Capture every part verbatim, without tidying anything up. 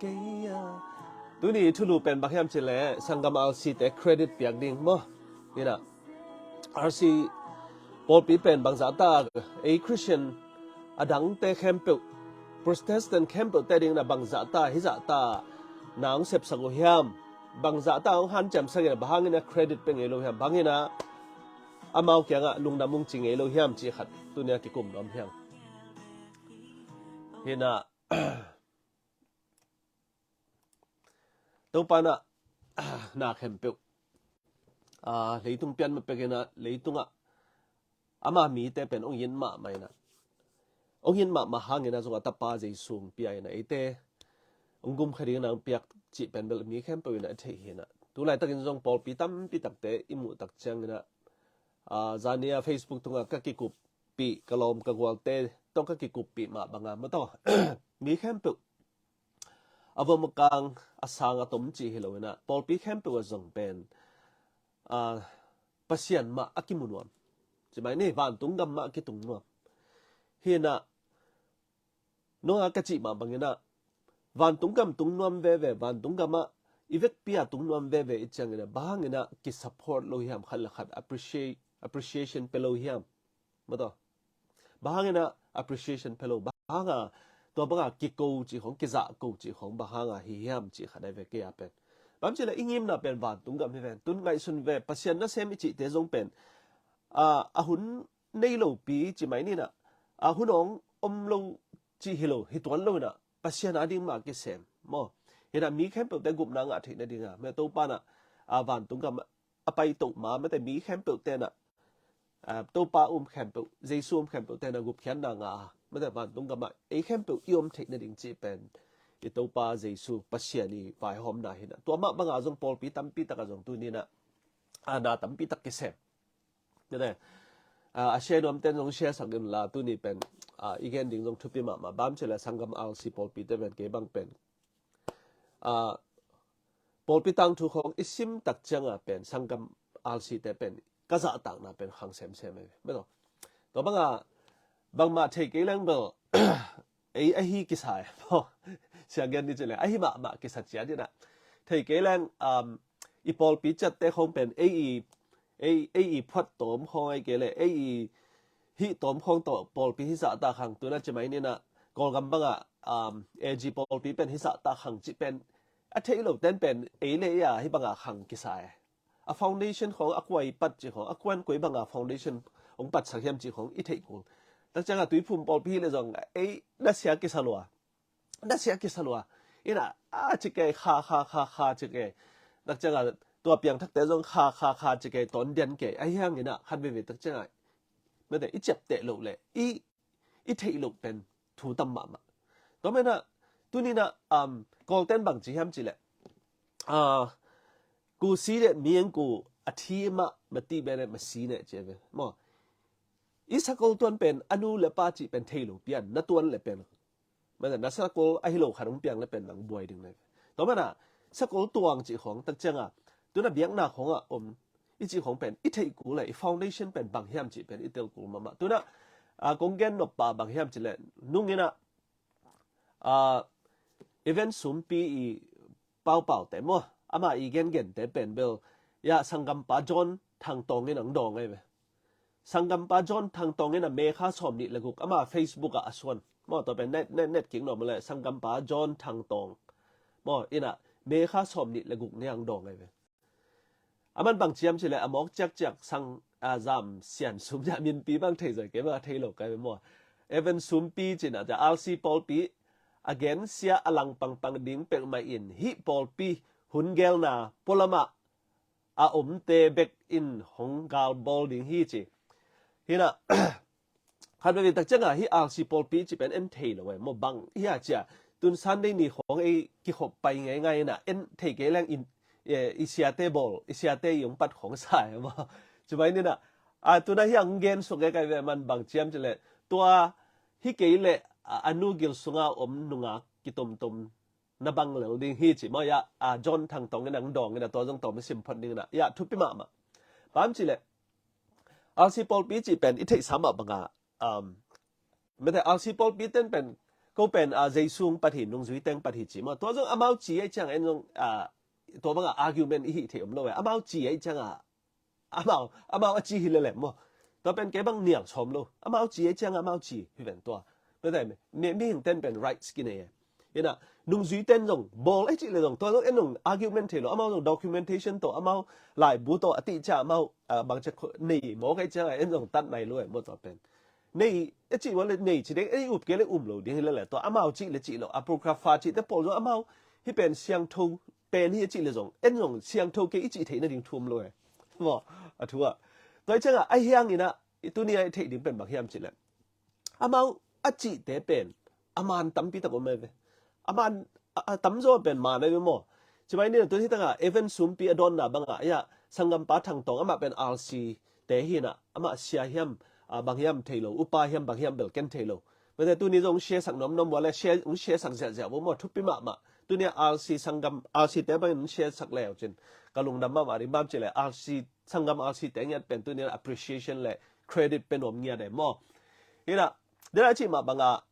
Kei a. Tuni thulu pen bang hiam cih leh sanggam R C te credit piak ding maw? Hi na, R C pawlpi pen bangzah ta, ei Christian a dangte khempeuh, Protestant khempeuh te ding na bangzah ta, hizah ta na hong sepsak uh hiam? Bangzah ta hong hanciamsak in a, bang hangin a credit pe ngei lo hiam? Bang hangin a amau kiangah lungdam ung ci ngei lo hiam cih khat tuni a kikum nuam hi ing. Hi na, Topa in a, na khempeuh, ah, leitung pian ma pek in a, leitungah ama mite pen hong it mahmah in a, hong it mahmah hangin a, zong a Tapa Jesu hong pia in a, eite hong gumkha dingin a hong piak cih pen bel mi khempeuh in a thei hi na. Tulaitakin zong pawlpi tampi takte i muh tak ciangin a, ah, zani a Facebook tungah ka kikuppih, ka lawm ka gualte tawh ka kikuppih mah banga maw taw, mi khempeuh a vom a kang, a sang a tom cih hi lo in a, pawlpi khempeuh ah zong pen, ah, Pasian mah a kimu nuam. Ci mai ni, vantung gam mah a kitung nuam. Hi na, nong a ka cih mah bangin a, vantung gam tung nuam veve, vantung gam ah i vekpi a tung nuam veve i ciangin a, bang hangin a kisupport lo hiam, khat le khat appreciate, appreciation pe lo hiam? Maw taw. Bang hangin a appreciation pe lo, bang hanga tua banga kiko cih khong, kizah ko cih khong, bang hanga hi hiam cih khat ai ve kei a pen. Bang cih leh i ngimna pen vantung gam hi ven. Tun ngaihsun ve, Pasian nasem i cihte zong pen, ah, a hun nei lopi ci mai ni na, a hun hong om lo cih hi lo, hi tuan lo in a, Pasian a ding mah kisem maw? Hi na, mi khempeuhte gupna ngah theih nading a, meh Topa in a, ah, vantung gam a paito ma, mete mi khempeuhte in a, ah, Topa um khempeuh, Jesu um khempeuhte in a gupkhiatna ngah a, mete vantung gam ah ei khempeuh i om theih nading cih pen i Topa Jesu Pasian i vaihawmna hi na. Tua mah banga zong pawlpi tampi tak ah zong tuni in a, ah, na tampi tak kisem. Mete, ah, a share nuamte in zong share sak in la, tuni pen, ah, i gen ding zong thupi mahmah. Bang cih leh sanggam R C pawlpite pen kei bang pen, ah, pawlpi tangthu khong i sim tak cianga pen sanggam R C te pen ka zahtakna pen khang semsem e. Mete, tua banga bangmah thei kei leng bel, ei ahi kisa e. Sia gen ni cih leh ahi mahmah kisa ciat in a, thei kei leng, um, i pawlpi ciatte khong pen ei i, ei, ei i phuat tawm khong ai kei leh ei i hih tawm khong tawh pawlpi hi zahtak khang, tun a ci mai ni na, Kawlgam banga, um, A G pawlpi pen hi zahtak khang cih pen a theih lo ten pen ei le ei a hih banga khang kisa e. A foundation khong a kua i pat cih khong, a kuan koi banga foundation hong patsak hiam cih khong i theih kul. Tak cianga Tuiphum pawlpi hi leh zong ei nasia kisa lua, nasia kisa lua. In a, a ci kei, kha, kha, kha, kha ci kei. Tak cianga tua piangthakte zong kha, kha, kha ci kei, tawn dian kei. Ahi hangin a khat veve tak cianga, mete, i ciapteh loh leh i, i theih loh pen thu tam mahmah. Tua mena, tuni na, um, Kawlten bang ci hiam cih leh, ah, ku si det ming ku a thi mah, ma ti bene ma si ne ci ve maw? I sakol tuan pen a nu le pa cih pen thei lo pian, na tuan le pen, mete, na sakol ahi lo khat hong piang le pen nang buai ding le. Tua mana sakol tuang cih khong tak cianga, tuna biakna khong a om i cih khong pen i theih kul le i foundation pen bang hiam cih pen i tel kul mahmah. Tuna, ah, kong gen nop pa bang hiam cih le, nungin a, ah, Event Sumpi i paupau te maw, ama i gengen te pen bel, ya, sanggampa John Thang Tawng in ang dawng ei ve. Sanggampa John Thang Tawng in a May kha sawm nih le guk ama Facebook ah a suan. Maw, tua pen net, net, net kik nuam le, sanggampa John Thang Tawng, maw, in a May kha sawm nih le guk ni ang dawng ei ve. A man bang ciam cih le, a mawk ciakciak sang, a, zam sian sum ya minpi bang thei zoi kei bang a thei lo kai maw. Event Sumpi cih na, cia R C pawlpi a gensia a lang pangpang ding peuhmah in hih pawlpi hun gelna pualamah a omte bek in hong galbawl ding hi ci. Hi na, khat veve tak cianga hih R C pawlpi cih pen en thei lo e maw, bang hi a cia. Tun Sunday ni khong ei kikhop pai ngeingai in a, en thei kei leng in, eh, i siate bawl, i siate i hong pat khong sa e maw. Ci mai ni na, a, tuna hi ang gen suk e kai ve man bang ciam cih le, tua hi kei le, a, a nu gil sunga om nungak kitomtom na bang lel ding hi ci maw, ya, a, John Thang Tawng in ang dawng in a, tua zong tawm i sim phot ding in a, ya, thupi mahmah. Bang cih le, R C pawlpi cih pen i theihsa mah banga, um, mete R C pawlpi ten pen pen a Jesu hong pat hi, nungzui teng pat hi ci maw. Tua zong amau ci ahi ciangah en zong a tua bangah argument i hih theih om lo e. Amau ci ahi ciangah amau amau a ci hi lelem maw. Tua pen kei bang nial sawm lo. Amau ci ahi ciangah amau ci hi ven tua. Tua teh mi mihing ten pen rights kinei e. Inah nungzui ten zong bawl ahi cih le zong tua zong en zong argument thei lo. Amau zong documentation tawh amau laibu tawh a tih ciah amau bangcia nei mawk ahi ciangah en zong tat nai lo e maw tua pen. Nei a cih vang le nei ci ding, ei up kei le um lo ding hi lele. Tua amau cih le cih lo, apocrypha cih te pawl zong amau hi pen siangtho pen hi a cih le zong en zong siangtho kei i cih theih nading thu om lo e maw. A thu ah tua hi ciangah a hiang inah i tuni a i theih ding pen bang hiam cih le amau a cihte pen a man tampi tak om e ve. A man a tamzaw pen man a ve maw. Cimai ni tun hi takah event sumpi a dawnna bangah ia sanggampa Thangtawng amah pen R C te hinah amah sia hiam bang hiam thei lo, upa hiam bang hiam bel ken thei lo. Mate tuni zong share sak nuamnuam vua le share sak ziahziah vua maw, thupi mahmah. Tuni a R C sanggam R C te bangin share sak leu cin ka lungdam mahmah ding bam cih le R C sanggam R C te ngiat pen tuni appreciation le credit pen om ngiat e maw. Hinah dena cih mah bangah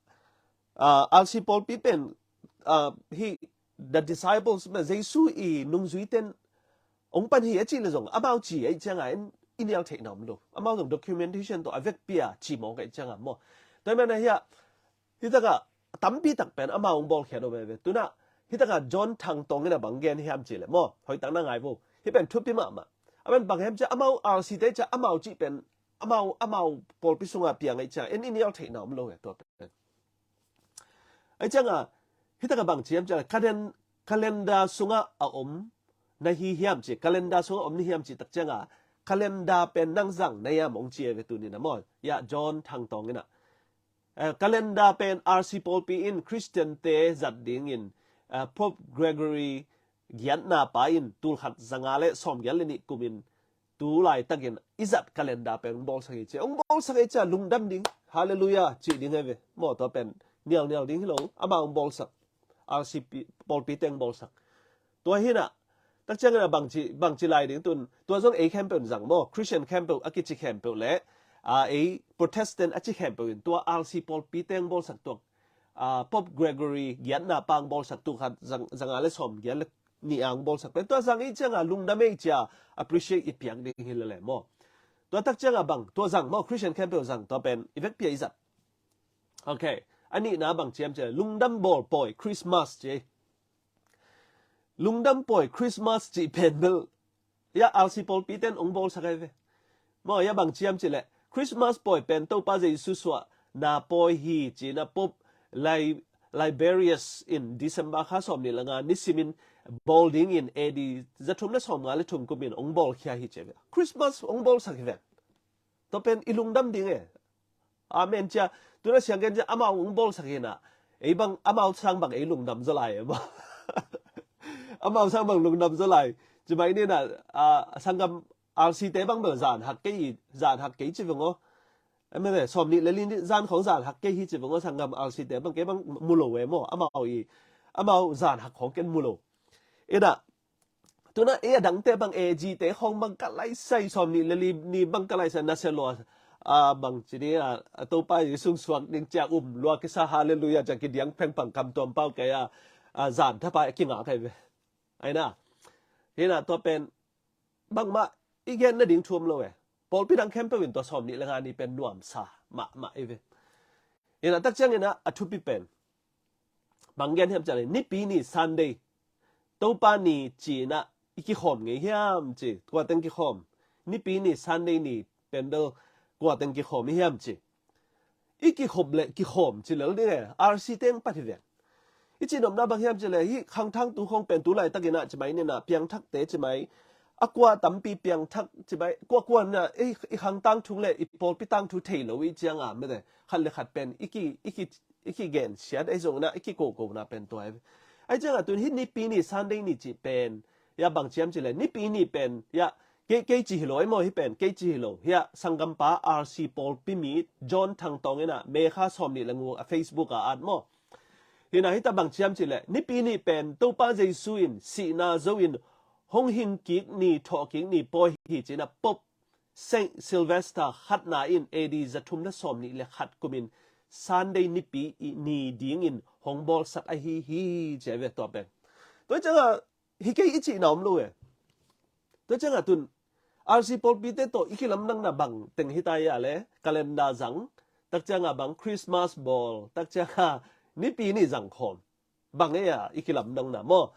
R C pawlpi pen hi the disciples, Jesu i nungzui ten ong pan hi a cih le zong amau ci ahi ciangah in i nial theihna om lo. Amau zong documentation tawh a vekpi a ci mawk ahi ciangah maw. Tua hi mana hiah hi takah tampi tak pen amau ong bawlkhia lo veve. Tunah hi takah John Thangtawng in a bang gen hiam cih le maw, hoih tak na ngai vo. Hi pen thupi mahmah. A pen bang hiam ciah amau R C te ciah amau cih pen amau amau pawlpi sungah piang ahi ciangah en i nial theihna om lo ve tua pen. Ahi ciangah hi takah bang ci hiam ciah le calendar sungah a om na hi hiam ci, calendar sungah om ni hiam cih tak ciangah calendar pen nang zang na hiam ong ci e ve tuni na maw. Ia John Thangtawng inah calendar pen R C pawlpi in Christian te zat dingin Pope Gregory giatna pa in tulkhat zanga le sawmgiat le nih kumin tu laitakin i zat calendar pen ong bawlsak hi ci. Ong bawlsak hi ci a lungdam ding, halleluiah cih ding hi ve. Maw tua pen nialnial ding hi lo, amah ong bawlsak. R C pawlpi teng bawlsak. Tua hinah tak ciangin a bangci lai ding tun tua zong ei khempeuh in zang maw, Christian khempeuh a kici khempeuh le ei Protestant a ci khempeuh in tua R C pawlpi teng bawlsak tuak Pope Gregory giatna pa ong bawlsak, tulkhat zanga le sawmgiat le nih a ong bawlsak pen tua zang i ciangah lungdam ei cia appreciate i piak ding hi lele maw. Tua tak ciangah bang tua zang maw, Christian khempeuh zang tua pen i vekpi a i zat. Ok. A nihna bang ci hiam cih le lungdam bawl pawi Christmas ci. Lungdam pawi Christmas cih pen bel ia R C pawlpi ten ong bawlsak ahi ve. Maw ia bang ci hiam cih le Christmas pawi pen Topa Jesu suahna pawi hi ci-in a Pope Liberius in December kha sawmnih le nga nisimin bawl dingin A D zathum le sawmnga le thum kumin ong bawlkhia hi ci ve. Christmas ong bawlsak hi ve. Tua pen i lungdam ding e. Amen cia. Tuna sianggen cia amau ong bawlsak hinah ei bang amau sang bang ei lungdam zaw lai e maw. Amau sang bang lungdam zaw lai. Cimai ninah sanggam R C te bang bel zan hak kei, zan hak kei ci veng aw. Amene sawmnih le li zan khong zan hak kei hi ci veng aw, sanggam R C te bang kei bang mu lo e maw. Amau i amau zan hak khong ken mu lo. Inah tuna ei a dangte bang A G te khawng bang ka laisai, sawmnih le li ni bang ka laisai na sia lua a bang ci ni a Topa i sungsuak ding cia um lua kisa, halleluiah cia kidiang phengphang kam tuam pau kei a zan thapai a kingak ahi ve. Aina hinah tua pen bangmah i gen nading thu om lo e. Pawlpi dang khempeuh in tua sawmnih le nga ni pen nuamsa mahmah i ve. Hinah tak cianginah a thupi pen bang gen hiam ciang le Nipi ni Sunday, Topa ni ci-inah i kikhawm ngei hiam ci. Kuateng kikhawm? Nipi ni Sunday ni pen bel kuateng kikhawm i hiam ci. I kikhop le kikhawm ci lel ding e, R C teng pat hi veng. I cihnopna bang hiam ci le hih khangthangtu khawng pen tu laitakinah cimai ninah piangthakte cimai a kua tampi piangthak cimai kuakua ninah i khangtang thu le i pawlpi tangthu thei lo i cianga mete khat le khat pen i ki i ki i kigen siat ahi zongna i kikokona pen tua hi. Ahi cianga tun hih Nipi ni Sunday ni cih pen ia bang ciam ci le Nipi ni pen ia kei kei ci hi lo ahi maw, hih pen kei ci hi lo. Hia sanggampa R C pawlpi mi John Thangtawng inah May kha sawmnih le nguk a Facebook a at maw. Hinah hita bang ciam ci le Nipi ni pen Topa Jesu in sihna zo in hong hing kik ni, thawh kik ni pawi hi cinah Pope Saint Sylvester khatna in A D zathum le sawmnih le khat kumin Sunday nipi i ni dingin hong bawlsak ahi hi, ci a ve tua pen. Tua ciangah hi kei i cihna om lo e. Tua ciangah tun R C pawlpite tawh i kilamdangna bang teng hi ta ia le, calendar zang, tak ciangah bang Christmas bawl, tak ciangah nipi ni zang khawm. Bang ei a i kilamdangna maw?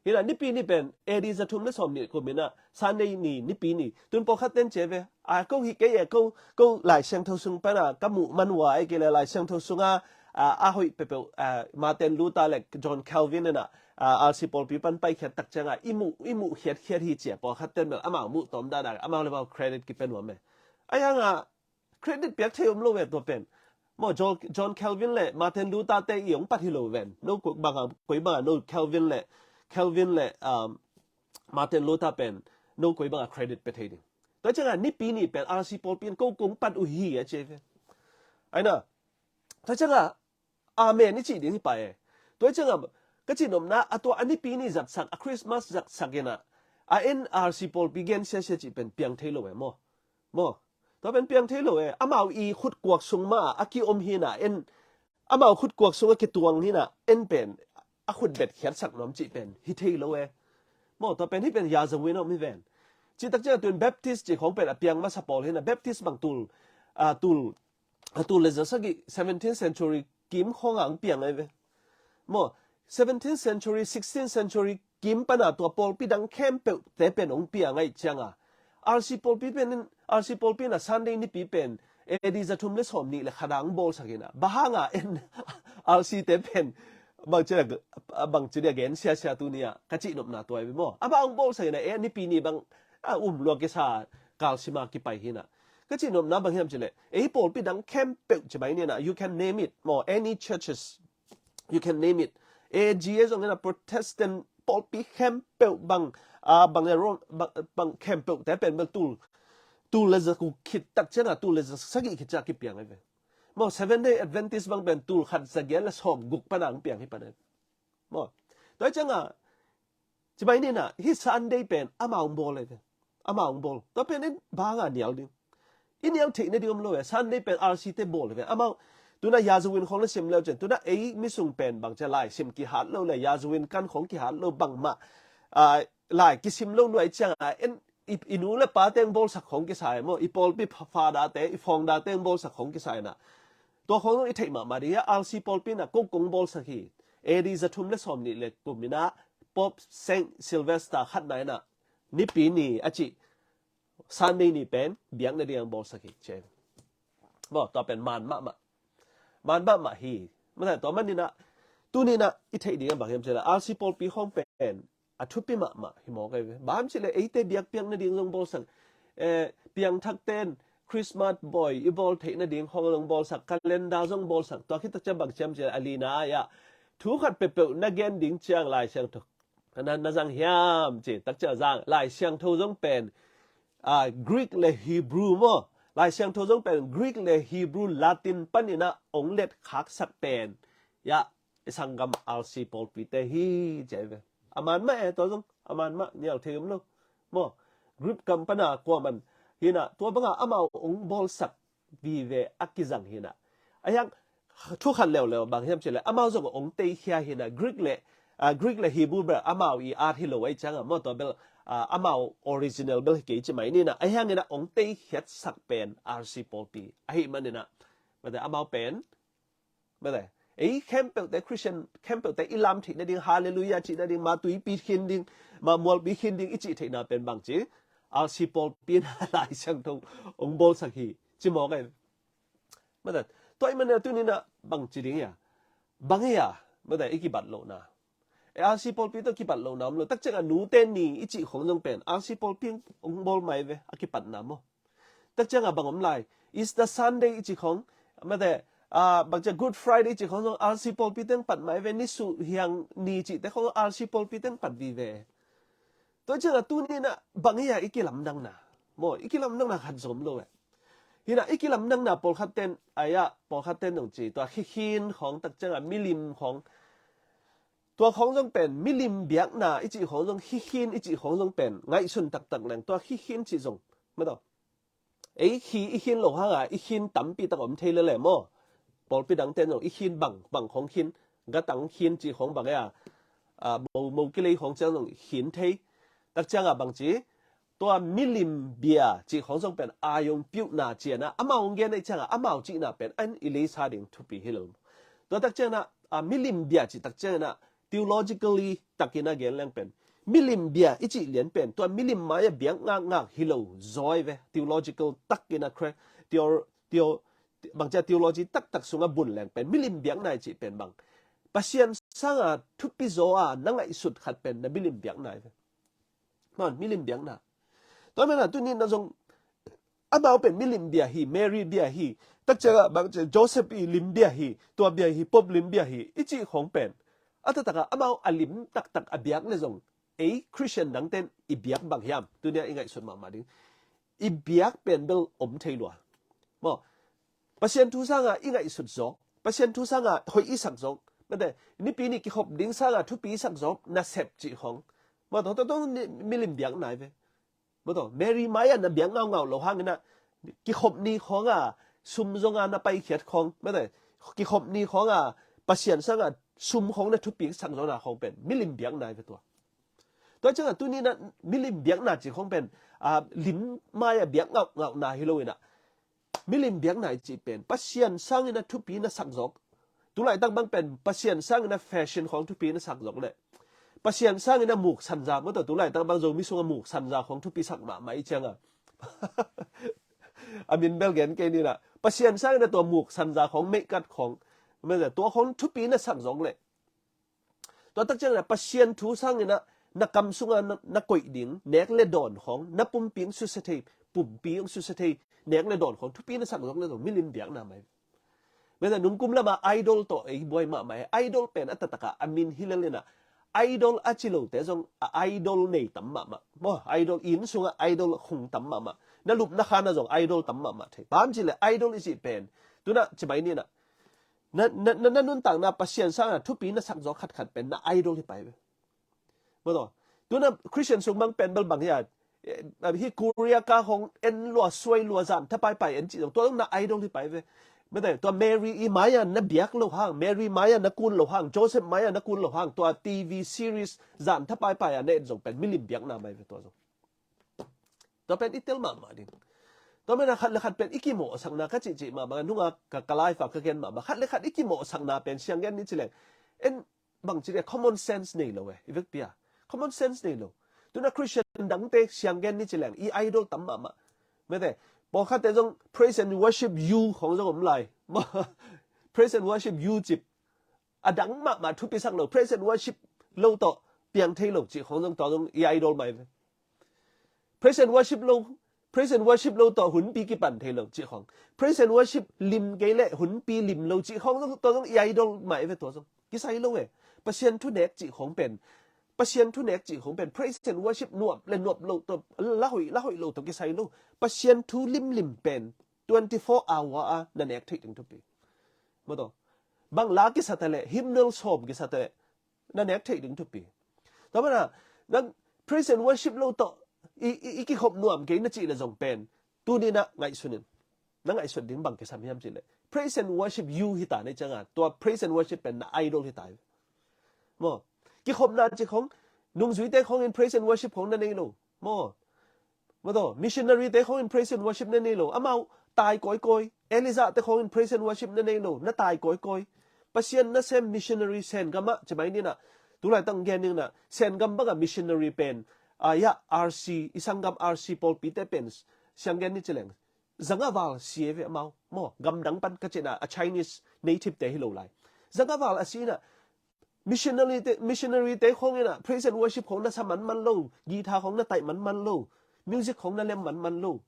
Hi na nipi ni pen A D za thum le sawm nih kum hi na Sunday ni nipi ni. Tun pawlkhat ten ci a ve. A ko hi kei e, ko, ko Lai Siangtho sung pan a ka muh man ua ei kei le Lai Siangtho sungah a, a hoih peuhpeuh, a, Martin Luther le John Calvin in a, a, R C pawlpi pan paikhiat tak ciangah i muh, i muh khiatkhiat hi ci a pawlkhat ten bel amau muh tawm dahdah amau le amau credit kipe nuam e. A hiangah credit piak thei om lo ve tua pen. Maw John, John Calvin le Martin Luther te i hong pat hi lo ven. No koi bangah, koi bangah no Calvin le, Calvin le, um, Martin Luther pen no koi bangah credit pe thei ding. Tua ciangah nipi ni pen R C pawlpi in ko kong pat uh hi a ci a ve. Ai na. Tua ciangah amen i cih ding hi pah e. Tua ciangah ka cih nopna a tua a nipi ni zatsak, a Christmas zatsak in a, a en R C pawlpi gen siasia cih pen piang thei lo e maw? Maw? Tua pen piang thei lo e. Amau i khutkuak sung mah a kiom hi na en, amau khutkuak sungah kituang hi na en pen a khutbet khiatsak nuam cih pen hi thei lo e. Maw, tua pen hi pen yazawin a om hi ven. Cih tak ciangah tun Baptist cih khawng pen a piang masa pawl hi na, Baptist bang tul, a, tul, a tul le za sagih, seventeenth century kim khawngah hong piang ahi ve. Maw, seventeenth century, sixteenth century kim pana tua pawlpi dang khempeuhte pen hong piang ahi cianga R C pawlpi pen in, R C pawlpi in a Sunday nipi pen A D za thum le sawm nih le khat a hong bawlsak in a, bang hanga en R C te pen bangci dia, bangci dia gen siasia tu ni a ka cihnopna tua ahi ve maw? A bang hong bawlsak in a, e nipi ni bang a um lua kisa kalsima kipai hi na. Ka cihnopna bang hiam cileh, ei pawlpi dang khempeuh ci mai ni na, you can name it maw, any churches, you can name it. A G A zong in a Protestant pawlpi khempeuh bang, a, bang, Rome, bang, bang khempeuh te pen bel tul, tul le za guk khit tak cianga tul le za sagih khit cianga kipiang ahi ve. Maw, Seventh Day Adventist bang pen tul khat za giat le sawm guk pana hong piang hi pan ahi ve. Maw, tua cianga ci mai ni na, hi Sunday pen amau hong bawl ahi ve. Amau hong bawl. Tua pen in bang a nial ding. I nial theih nading om lo e. Sunday pen R C te bawl ahi ve. Amau tuna yazawin khawng le sim leu cin. Tuna ei misung pen bangcia lai sim kihat lo le yazawin kan khawng kihat lo bangmah, a, lai kisim lo nuai cianga en i, i nu le pa teng bawlsak khawng kisai maw? I pawlpi fa, fada te, i founder teng bawlsak khawng kisai na. Tua khawng zong i theih mahmah dih hia, R C pawlpi na ko kong bawlsak hi. A D za thum le sawm nih le kum in a Pope Saint Sylvester khatna in a nipi ni a cih Sunday ni pen biakna ding ang bawlsak hi ci. Maw, tua pen man mahmah. Man mahmah hi. Maw, tua man ni na, tu ni na i theih ding a bang hiam cileh R C pawlpi khawng pen a thupi mahmah hi mawk ahi ve. Bang hiam cileh eite biakpiakna ding zong bawlsak, eh, piangthak ten Christmas bawi i bawl theihna ding khawng zong bawlsak, calendar zong bawlsak. Tua khit tak ciang bang ci hiam cileh a lina ai ah thu khat peuhpeuh na gen ding ciang Lai Siangtho na, na zang hiam ci tak ciang zang. Lai Siangtho zong pen, a, Greek le Hebrew maw? Lai Siangtho zong pen Greek le Hebrew, Latin panin a ong let khaksak pen, ya, i sanggam R C pawlpite hi ci ahi ve. A man mah e, tua zong a man mah, nial thei om lo. Maw, Greek gam pana kuaman hi na, tua banga amau ong bawlsak vive a kizang hi na. A hiang thu khat leuleu bang hiam cileh amau zong ong teikhia hi na, Greek le, a, Greek le Hebrew bel amau i at hi lo ahi cianga maw, tua bel, a, amau original bel hi kei ci mai ni na. A hiang in a ong teikhiatsak pen R C pawlpi ahi man in a, mate amau pen Mate, ei khempeuhte, Christian khempeuhte i lam theih nading, Hallelujah cih nading, ma tuipi khin ding, ma mualpi khin ding i cih theihna pen bangci, R C pawlpi na Lai Siangtho ong bawlsak hi ci mawk ahi. Mate, tua i mana tuni na bangci ding ia, bang ia, mate, i kibat lohna, e, R C pawlpi tawh kibat lohna om lo. Tak cianga nute ni i cih khong zong pen R C pawlpi ong bawl mai ve, a kipatna maw? Tak cianga bang om lai, Easter Sunday i cih khong, mate, a, bangcia Good Friday i cih khong zong R C pawlpi teng pat mai ve, nisuh hiang ni cihte khong R C pawlpi teng pat vive. Tua cianga tuni na bang ia i kilamdangna maw, i kilamdangna khat zong om lo e. Hi na, i kilamdangna pawlkhat ten, ai a, pawlkhat ten dong ci, tua khikhin khong, tak cianga milim khong, tua khong zong pen milim biakna i cih khong zong, khikhin i cih khong zong pen ngaihsun taktak leng, tua khikhin cih zong, mate, ei khi i khin lo hanga i khin tampi tak om thei lele maw? pawlpi dangte zong i khin bang, bang khong khin, gatang khin cih khong bang e a, a, mo, mo kilei khong ciang zong khin thei. Tak ciangah bang ci, tua milim bia cih khong zong pen a yong piuhna cianah amau hong gen ahi ciangah amau cihna pen an i leisa ding thupi hi lo. Tua tak cianah, a, milim bia cih tak cianah theologically takin a gen leng pen milim bia i cih lian pen tua milim mai-ah biak ngakngak hi lo zaw ve. Theological takin a cre-, theo-, theo-, bangcia theology taktak sungah bun leng pen milim biakna i cih pen bang, Pasian sanga thupi zaw a na ngaihsut khat pen na milim biakna hi ve. Man, milim biakna. Tua mena tuni na zong amau pen milim bia hi, Mary bia hi, takciangah bangcia Joseph i lim bia hi, tua bia hi, Pope lim bia hi i cih khong pen a taktakah amau a lim taktak a biak le zong ei Christian dangten i biak bang hiam? Tunia i ngaihsut mahmah ding i biak pen bel om thei lua. Maw, Pasian thu sanga i ngaihsut zawk, Pasian thu sanga hoih i sak zawk, mate, nipi ni kikhop ding sanga thupi i sak zawk nasep cih khong, maw, tawh tawh tawh ni milim biakna hi ve. Maw, tawh Mary mai-ah na biak ngaungau lo hangin ah kikhop ni khonga sum zonga na paikhiat khong, mate, kikhop ni khonga Pasian sanga sum khong na thupi sak zawkna khong pen milim biakna hi ve tua. Tua ciangah tuni na milim biakna cih khong pen, a, lim mai-ah biak ngauhngauhna hi lo in ah milim biakna i cih pen Pasian sangin a thupi na sak zawk. Tulaitak bang pen Pasian sangin a fashion khong thupi na sak zawk le Pasian sangin a muk sanza, maw, tawh tulaitak bang Zomi sungah muk sanza khong thupi sak mahmah i ciangah a min bel gen kei ni lah, Pasian sangin a tua muk sanza khong, meihkat khong, maw, tua khong thupi na sak zawk le tua tak ciangin ah Pasian thu sangin ah na kam sungah na, na koih ding nek le dawn khong, na pumpi hong susia thei, pumpi hong susia thei nek le dawn khong thupi na sak zawk le zong milim biakna mai. Mete, nungkum lamah idol tawh ei buai mahmah hi. Idol pen a taktakah a min hi lel in ah idol a ci lote zong a idol nei tam mahmah. Maw, idol, inn sungah idol khung tam mahmah. Na lupna khanah zong idol tam mahmah thei. Bang ci le idol i cih pen, tunah ci mai ni nah, na, na, na, na nuntakna Pasian sangin a thupi na sak zawk khatkhat pen na idol hi pai ve. Maw, tawh, tuna Christian sung bang pen bel bang hi a, eh, hi Korea ka khong en lua, suai lua, zan tha paipai en cih zong tua zong na idol hi pai ve. Mete, tua Mary i mai-ah na biak lo hang, Mary mai-ah na kun lo hang, Joseph mai-ah na kun lo hang, tua T V series zan tha paipai a na en zong pen milim biakna mai ve tua zong. Tua pen i tel mahmah ding. Tua mena khat le khat pen i kimawhsakna ka cihcih mahmah, nunga ka, ka life ah ka gen mahmah, khat le khat i kimawhsakna pen siang gen ni ci leng, en, bang ci dia, common sense nei lo e, i vekpi a common sense nei lo. Tuna Christian dangte siang gen ni ci leng i idol tam mahmah. Mete, pawlkhatte zong praise and worship you khong zong om lai. Praise and worship you cip a dang mahmah thupi sak lo, praise and worship lo tawh piang thei lo cih khong zong, tua zong i idol mai ve. Praise and worship lo, praise and worship lo tawh hunpi kipan thei lo cih khong, praise and worship lim kei leh hunpi lim lo cih khong zong, tua zong i idol mai ve, tua zong kisai lo e. Pasian thunek cih khong pen, Pasian thunek cih khong pen praise and worship nuam le nuam lo tawh, la hoih, la hoih lo tawh kisai lo. Pasian thu limlim pen twenty four hour a na nek theih ding thupi. Maw, tawh, bang la kisa ta leh, hymnal sawm kisa ta leh na nek theih ding thupi. Tua mana nang praise and worship lo tawh i, i, i kikhop nuam kei na cih le zong pen, tuni na ngaihsun in, na ngaihsun ding bang kisam hiam cih leh praise and worship you hi ta na hi cianga, tua praise and worship pen na idol hi ta hi. Maw, kikhopna cih khong, nungzuite khong in praise and worship khong na nei lo. Maw, maw, tawh, missionary te khong in praise and worship na nei lo. Amau tai kawikawi. Elijah te khong in praise and worship na nei lo, na tai kawikawi. Pasian nasem missionary Sengam ah ci mai ni nah, tulaitak gen ni nah, Sengam bangah missionary pen, a, ya, R C, i sanggam R C pawlpite pen siang gen ni ci leng zanga val si e ve amau. Maw, gamdang pan ka cihna, a Chinese native te hi lo lai. Zanga val a si nah, missionary te, missionary te khong in ah praise and worship khong na sa manman lo, guitar khong na taih manman lo, music khong na lem manman lo.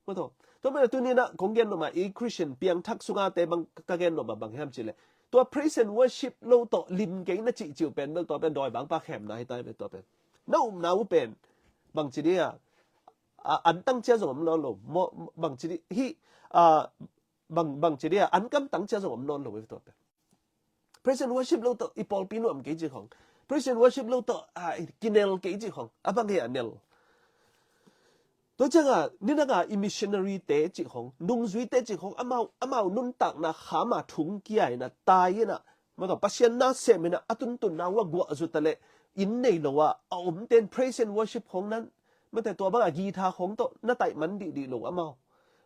Maw, tawh, tua mana tuni nah kong gen nuam a, i Christian piangthak sunga te bang ka gen nuam a bang hiam cih leh, tua praise and worship lo tawh lim kei na cihcih uh pen bel tua pen dawibangpa khemna hi ta hi ve, tua pen na upna uh pen bang ci dia, a, an tang cia zong om nawn lo. Maw, bang ci di hi, a, bang, bang ci dia, an kam tang cia zong om nawn lo ve tua pen. Praise and worship lo tawh i pawlpi nuam kei cih khong, praise and worship lo tawh, a, i kinel kei cih khong, a bang hi a nel. Tua cianga nidanga i missionary te cih khong, nungzui te cih khong, amau amau nuntakna khama thung kia ina, tai ina, mataw, Pasian na sem ina, a tuntunna ua guah zuta le, inn nei lo a a om ten praise and worship khong nan, mate, tua banga guitar khong tawh na taih man dihdih lo amau.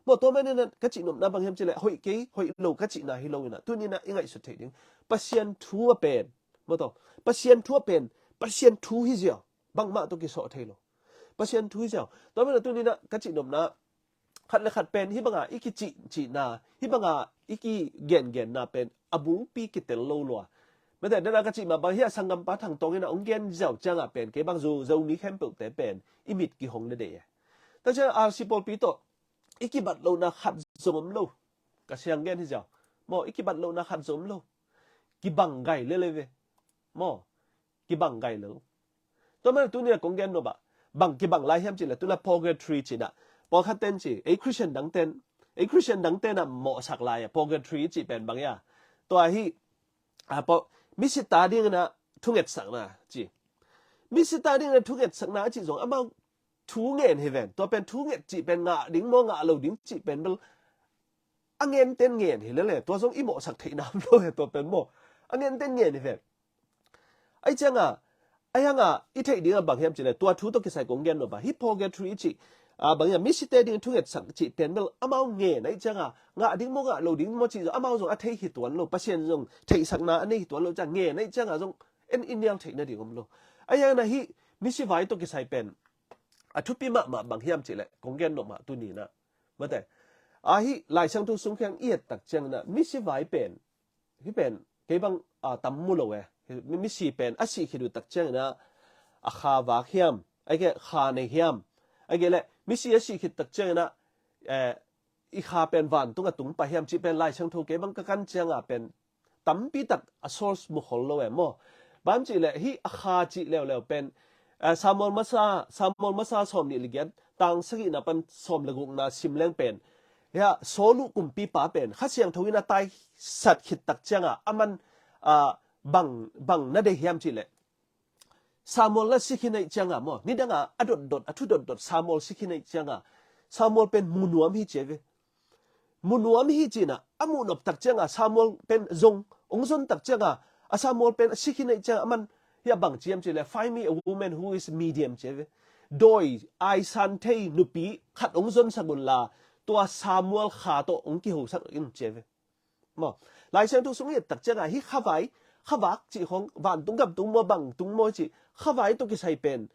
Maw, tua man ina ka cih nopna bang hiam cileh, hoih kei hoih lo ka cihna hi lo ina, tunina i ngaihsut thei ding. Pasian thu a pen, mataw, Pasian thu a pen Pasian thu hi ziau, bangmah tawh kisawh thei lo. Pasian thu hi ziau. Tua man a tunina ka cih nopna, khat le khat pen hih banga i kicih cihna, hih banga i kigengenna pen a bulpi kitel lo lua. Mate, dana ka cih mah bang hi a, sanggampa Thang Tawng ina hong gen ziau cianga pen, kei bang zu Zomi khempeuhte pen i mit kihong na deih e. Tua ciang R C pawlpi tawh i kibat lohna khat zong om lo. Ka siang gen hi ziau. Maw, i kibat lohna khat zong om lo. Kibang gai lele ve. Maw, kibang gai lo. Tua man a tunia kong gen nop ah, bang kibang lai hiam cileh, tuna purgatory cina, pawlkhat ten ci, ei Christian dang ten, ei Christian dang ten a mawhsak lai a, purgatory cih pen bang ia? Tua hi, a, paw, misita dingina thungetsakna ci. Misita dingina thungetsakna a cih zong amau thu ngen hi ven. Tua pen thu nget cih pen ngah ding maw ngah lo ding cih pen bel a ngen ten ngen hi lele. Tua zong i mawhsak theihna om lo he, tua pen maw a ngen ten ngen hi ven. Ai cianga, ai hanga i theih dinga bang hiam cileh, tua thu tawh kisai kong gen nop a, hi purgatory i cih, a, bang hiam, misite ding thungetsak cih pen bel amau ngen ai cianga, ngah ding maw ngah lo ding maw cih zong amau zong a thei hi tuan lo, Pasian zong theihsakna a nei hi tuan lo ciang ngen ai cianga zong en i nial theihna ding om lo. Ai hanga hi misi vai tawh kisai pen a thupi mahmah bang hiam cileh kong gen nop mah tunina. Mate, a, hi Lai Siangtho sung khiang i et tak ciangina misi vai pen, hi pen kei bang, a, tam mu lo e. Hi, mi, misi pen a sih khit uh tak ciangina a kha vak hiam, ai ke kha nei hiam, ai ke le misi a sih khit tak ciangina, eh, i kha pen vantung a tung pah hiam cih pen Lai Siangtho kei bang ka kan cianga pen tampi tak a source mu khol lo e maw. Bang cih leh hi a kha cih leuleu pen, eh, Samuel masa, Samuel masa sawm nih le giat, tang sagihna pan sawm le gukna sim leng pen, hia, Saul uh kumpipa pen Kha Siangtho in a taisat khit tak cianga aman, ah, bang, bang na deih hiam cih leh, Samuel na si khin aih cianga maw, nidanga a dotdot, a thu dotdot Samuel si khin aih cianga Samuel pen mu nuam hi ci ve. Mu nuam hi cina a muh nop tak cianga Samuel pen zong ong zon tak cianga, a Samuel pen a si khin aih cianga aman, hia, bang ci hiam cih leh, "Find me a woman who is medium," ci ve. Dawi aisan thei nupi khat ong zonsak un la, tua Samuel kha tawh ong kihosak in ci ve. Maw, Lai Siangtho sung i et tak cianga hi khavai, khavak cih khong, vantung gam tung maw, bang tung maw cih, khavai tawh kisai pen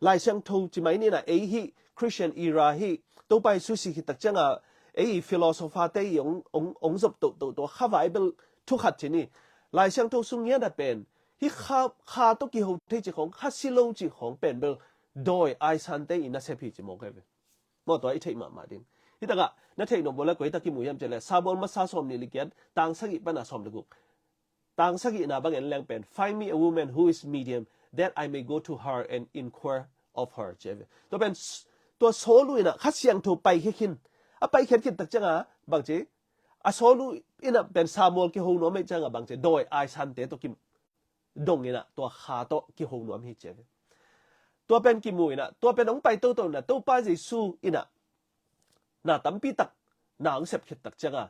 Lai Siangtho ci mai nina, ei hi Christian era hi, Topa Jesu si khit tak cianga ei philosopher te i ong, ong, ong zop tohtoh tua khavai bel thu khat ci ni. Lai Siangtho sung ngiana pen hi kha, kha tawh kiho thei cih khong, kha si lo cih khong pen bel dawi aisan te i nasep hi ci mawk e ve. Maw, tua i theih mahmah ding. Hi takah na theih nop bawl le koi tak kimu hiam cih leh, Samuel masa sawm nih le giat, tang sagih pana sawm le guk. Tang sagihna bang en leng pen, "Find me a woman who is medium, that I may go to her and inquire of her," ci ve. Tua pen s-, tua Saul uh ina Kha Siangtho pai khia khin. A pai khiat khit tak cianga bang ci, a Saul uh ina pen Samuel kiho nuam aih cianga bang ci, dawi aisan te tawh kim dong ina tua kha tawh kiho nuam hi ci ve. Tua pen kimu ina, tua pen hong pai toto ina, Topa Jesu ina na tampi tak na hong sep khit tak cianga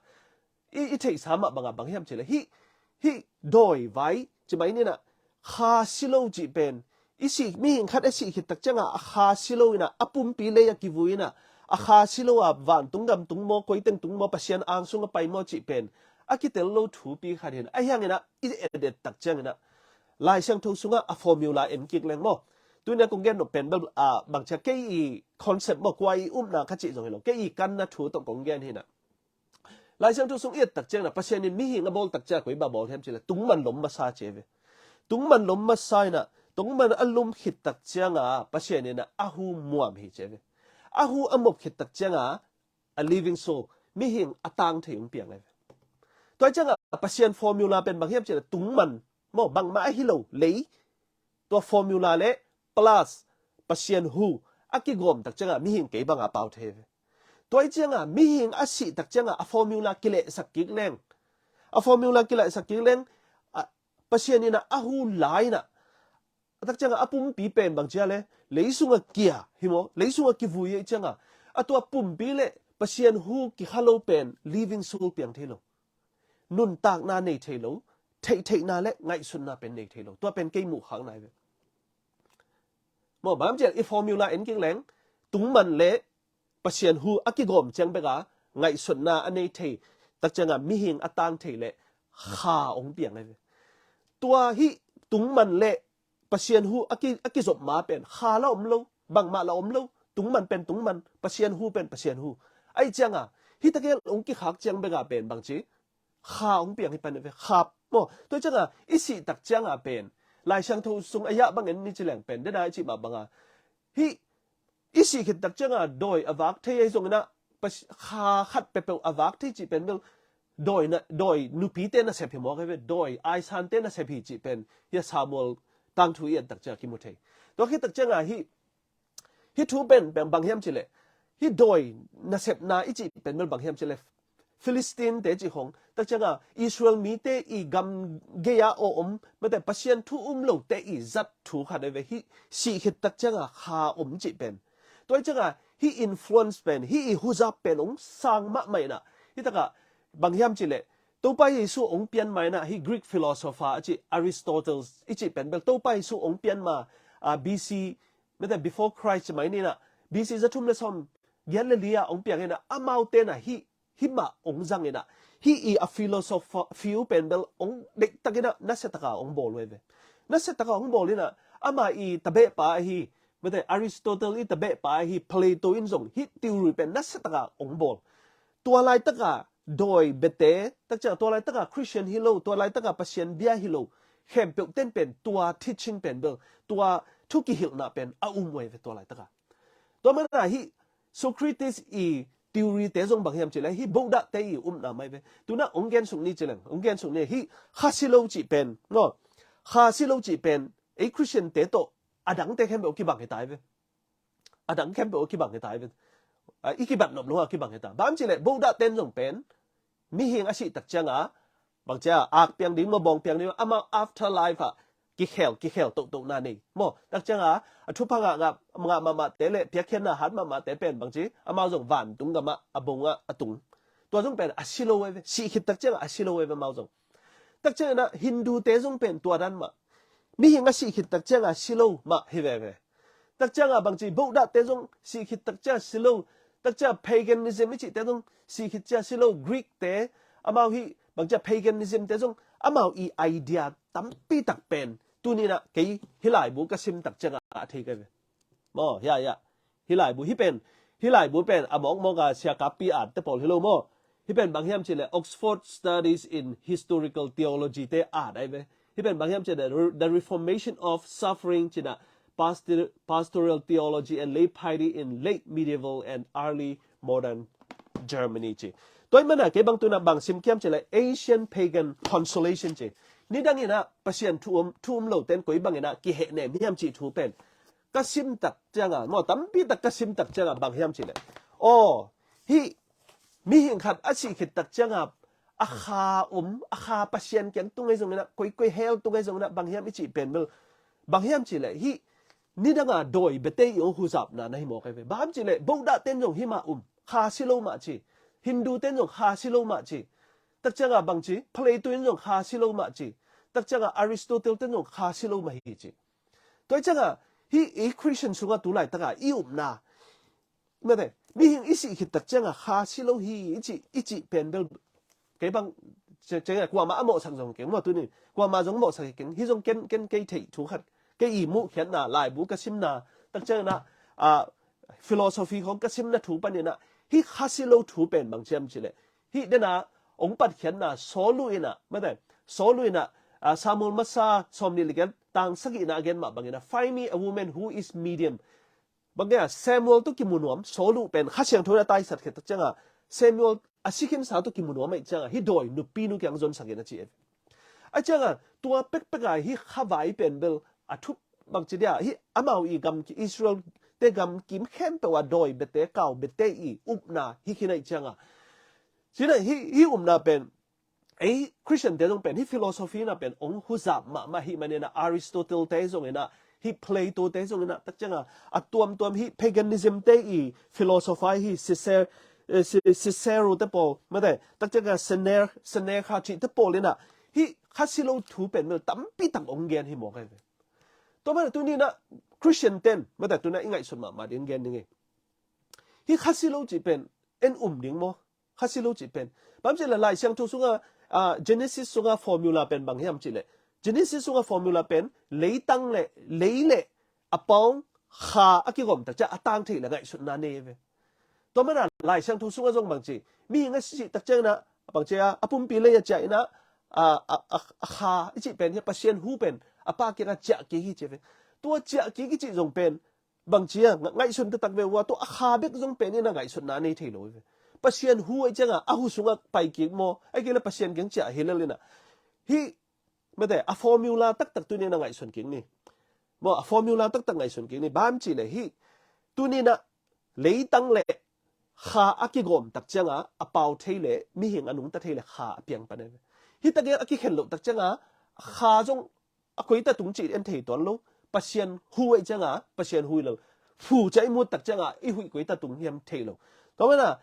i, i theihsa mah banga bang hiam cih leh, hi, hi dawi vai ci mai nina, kha si lo cih pen i si, mihing khat a si khit tak cianga a kha si lo ina, a pumpi lei a kivui ina, a kha si lo a vantung gam tung maw, koi teng tung maw, Pasian ang sung a pai maw cih pen a kitel lo thupi khat hi ina, a hiang ina i et et tak ciang ina Lai Siangtho sunga a formula en kik leng maw. Tuina kong gen nop pen bel, a, bang cia kei i concept maw, kua i upna kha cih zong hi lo, kei i kanna thu tawh kong gen hi ina. Lai Siangtho sung i et tak ciang ina Pasian in mihing a bawl tak ciang koi bang bawl hiam cih leh, tungman lom masa ci ve. Tungman lom masa ina, tungman a lum khit tak cianga Pasian ina a hu muam hi ci ve. A hu a mop khit tak cianga a living soul, mihing a tang thei hong piang e ve. Tua cianga Pasian formula pen bang hiam cih leh, tungman maw, bangmah ahi lo lei, tua formula le plus Pasian hu a kigawm tak cianga mihing kei banga pau thei ve. Tua cianga mihing a sih tak cianga a formula kilehsak kik leng, a formula kilehsak kik leng, a, Pasian ina a hu lai ina a tak cianga a pumpi pen bang cia le, leisung a kia hi maw, leisung a kivui ei cianga a tua pumpi le Pasian hu kikha lo pen living soul piang thei lo, nuntakna nei thei lo, theihtheihna le ngaihsutna pen nei thei lo. Tua pen kei muh khak nai ve. Maw, bang hiam ciang i formula en kik leng, tungman le Pasian hu a kigawm ciang beka ngaihsutna a nei thei, tak cianga mihing a tang thei le kha ong piang ai ve. Tua hi tungman le Pasian hu a ki, a kizop ma pen kha la om lo, bangmah la om lo, tungman pen tungman, Pasian hu pen Pasian hu. Ai cianga hi takel ong kikhak ciang beka pen bang ci, kha ong piang hi pan ve, kha maw. Tua cianga i sih tak cianga pen Lai Siangtho sung a yah bang en ni ci leng pen, dena i cih mah banga hi i sih khit tak cianga dawi a vak thei ei zongina, kha khat peuhpeuh a vak thei cih pen bel dawi na, dawi nupite nasep hi mawk ai ve, dawi aisante nasep hi cih pen hi a Samuel tangthu i et tak cianga kimu thei. Tua khit tak cianga hi hi thu pen bang hiam ci le, hi dawi nasepna i cih pen bel bang hiam ci le, Philistine te cih khong tak cianga Israel mite i gam gei-a aw om, mate Pasian thu um lote i zat thu khat ai ve, hi sih khit tak cianga kha om cih pen. Tua cianga hi influence pen, hi i huzap pen ong sang mahmah inah, hi taka bang hiam ci le, Topa Jesu ong pian ma inah hi Greek philosopher a cih Aristotle i cih pen bel Topa Jesu ong pian ma, a, B C, mate before Christ mai ninah, B C za thum le sawm giat le li-a ong piang inah, amaute na hi, hi mah ong zang inah, hi i a philosophy pen bel ong deihtak inah nasia taka ong bawl uh ai ve. Nasia taka ong bawl inah, ama i tabehpa ahi, mate Aristotle i tabehpa ahi Plato in zong hi theory pen nasia taka ong bawl. Tua laitaka dawi biate, tak cianga tua laitaka Christian hi lo, tua laitaka Pasian bia hi lo khempeuh ten pen tua teaching pen bel, tua thu kihilhna pen a um uh ai ve tua laitaka. Tua mana hi Socrates i theory te zong bang hiam ci le, hi Buddha te i umna mai ve. Tuna ong gen suk ni ci leng, ong gen suk ni hi kha si lo cih pen, no? Kha si lo cih pen ei Christian te tawh a dangte khempeuh kibang hi ta ai ve. A dang khempeuh a kibang hi ta ai ve. A, i kibat nop lo a kibang hi ta. Bang ci le Buddha ten zong pen mihing a sih tak cianga bang cia ak piang ding maw, bawng piang ding maw, amau after life ah kikhel, kikhel tohtohna nei maw. Tak cianga a thupha ngah, ngah, ngah mahmahte le piakkhiatna hat mahmahte pen bang ci, amau zong vantung gamah a bong ah a tung. Tua zong pen a si lo ai ve, sih khit tak cianga a si lo ai ve amau zong. Tak cianga Hindu te zong pen tua dan mah, mihing a sih khit tak cianga si lo mah hi veve. Tak cianga bang ci Buddha te zong sih khit tak cianga si lo. Tak cianga paganism i cihte zong sih khit cianga si lo. Greek te, amau hi bang cianga paganism te zong amau i idea tampi tak pen tuninah kei hi laibu ka sim tak cianga a thei ka ve. Maw, ya, ya. Hi laibu, hi pen, hi laibu pen a mawkmawk a sia kappi at te pawl hi lo maw. Hi pen bang hiam ci le Oxford Studies in Historical Theology te at ai ve. Hi pen bang hiam ci le The Reformation of Suffering cinah, Pastor-, Pastoral Theology and Lay Piety in Late Medieval and Early Modern Germany ci. Tua i mana kei bang tuna bang sim kiam ci le Asian Pagan Consolation ci. Nidang inah Pasian thu um, thu um lo ten koi bang inah kihehnem hiam cih thu pen ka sim tak cianga, maw, tampi tak ka sim tak cianga bang hiam ci le, aw, hi mihing khat a sih khit tak cianga a kha um, a kha Pasian kiang tung ai zong inah, koi, koi hell tung ai zong inah bang hiam i cih pen bel, bang hiam ci le, hi nidanga dawi biate i ong huzapna na hi mawk ai ve. Bang hiam ci le Buddha ten zong hi mah um, kha si lo mah ci. Hindu ten zong kha si lo mah ci. Tak cianga bang ci, Plato in zong kha si lo mah ci. Tak cianga Aristotle ten zong kha si lo mah hi ci. Tua cianga hi i Christian sunga tu laitaka i upna, mate, mihing i sih khit tak cianga kha si lo hi i cih, i cih pen bel kei bang cianga kuamah a mawhsak zong keng maw tunin, kuamah zong mawhsak hi keng. Hi zong ken, ken kei theih thu khat, kei i muhkhiatna, laibu ka simna, tak cianga, a, philosophy khong ka simna thu paninah hi kha si lo thu pen bang ciam ci le, hi dena ong patkhiatna Saulu inah, mate, Saulu inah, a, Samuel masa sawm nih le giat tang sagihna a gen mah bang inah, "Find me a woman who is medium." Bang inah Samuel tawh kimu nuam, Saulu pen Kha Siangtho inah taisat khit tak cianga Samuel a si khinsa tawh kimu nuam ai cianga hi dawi nupinu kiang zonsak in a ci e. A cianga tua pekpeka hi khavai pen bel a thup bang ci dia, hi amau i gam ki Israel te gam kim khempeuh a dawi biate, kau biate i upna hi khin ai cianga. Cinah hi, hi upna pen ei Christian te zong pen hi philosophy na pen ong huzap mahmah hi manina Aristotle te zong ina Hih Plato te zong inah takcianga a tuamtuam hih paganism te i philosophy hi Cicero, eh, Ci- Cicero te pawl mate takcianga Sener Seneca cih te pawl inah hih kha si lo thu pen mel tampi tak ong gen hi mawk ai ve. Tua mana tuni inah Christian ten mate tuna i ngaihsut mahmah ding gen ding hi. Hih kha si lo cih pen en um ding maw? Kha si lo cih pen bang cih le Lai Siangtho sunga ah, Genesis sunga formula pen bang hiam cih le Genesis sunga formula pen leitang le lei le a pawng kha a kigawm takcia a tang thei le ngaihsutna nei ve. Tua mana Lai Siangtho sunga zong bang ci mihing a sih takcia inah bang ci a a pumpi lei a cia inah a, a, a, a kha i cih pen hi Pasian hu pen a pa kianga ciah kik hi ci ve. Tua ciah kik i cih zong pen bang cia ngaihsun taktak ve ua tua a kha bek zong pen inah ngaihsutna nei thei lo ve. Pasian hu ai cianga a hu sunga pai kik maw ai kei le Pasian kiang ciah hi lel inah hih mate a formula taktak tuni inah ngaihsun kik ni. Maw a formula taktak ngaihsun kik ni bang cih le hih tuni inah leitang le kha a kigawm takcianga a pau thei le mihing a nungta thei le kha a piang pan ai ve. Hih takia a kikhen loh takcianga kha zong a koita tung cih en thei tuan lo. Pasian hu ai cianga Pasian hu hi lo. Hu cia i mut takcianga i huih koita tung hiam thei lo. Tua mana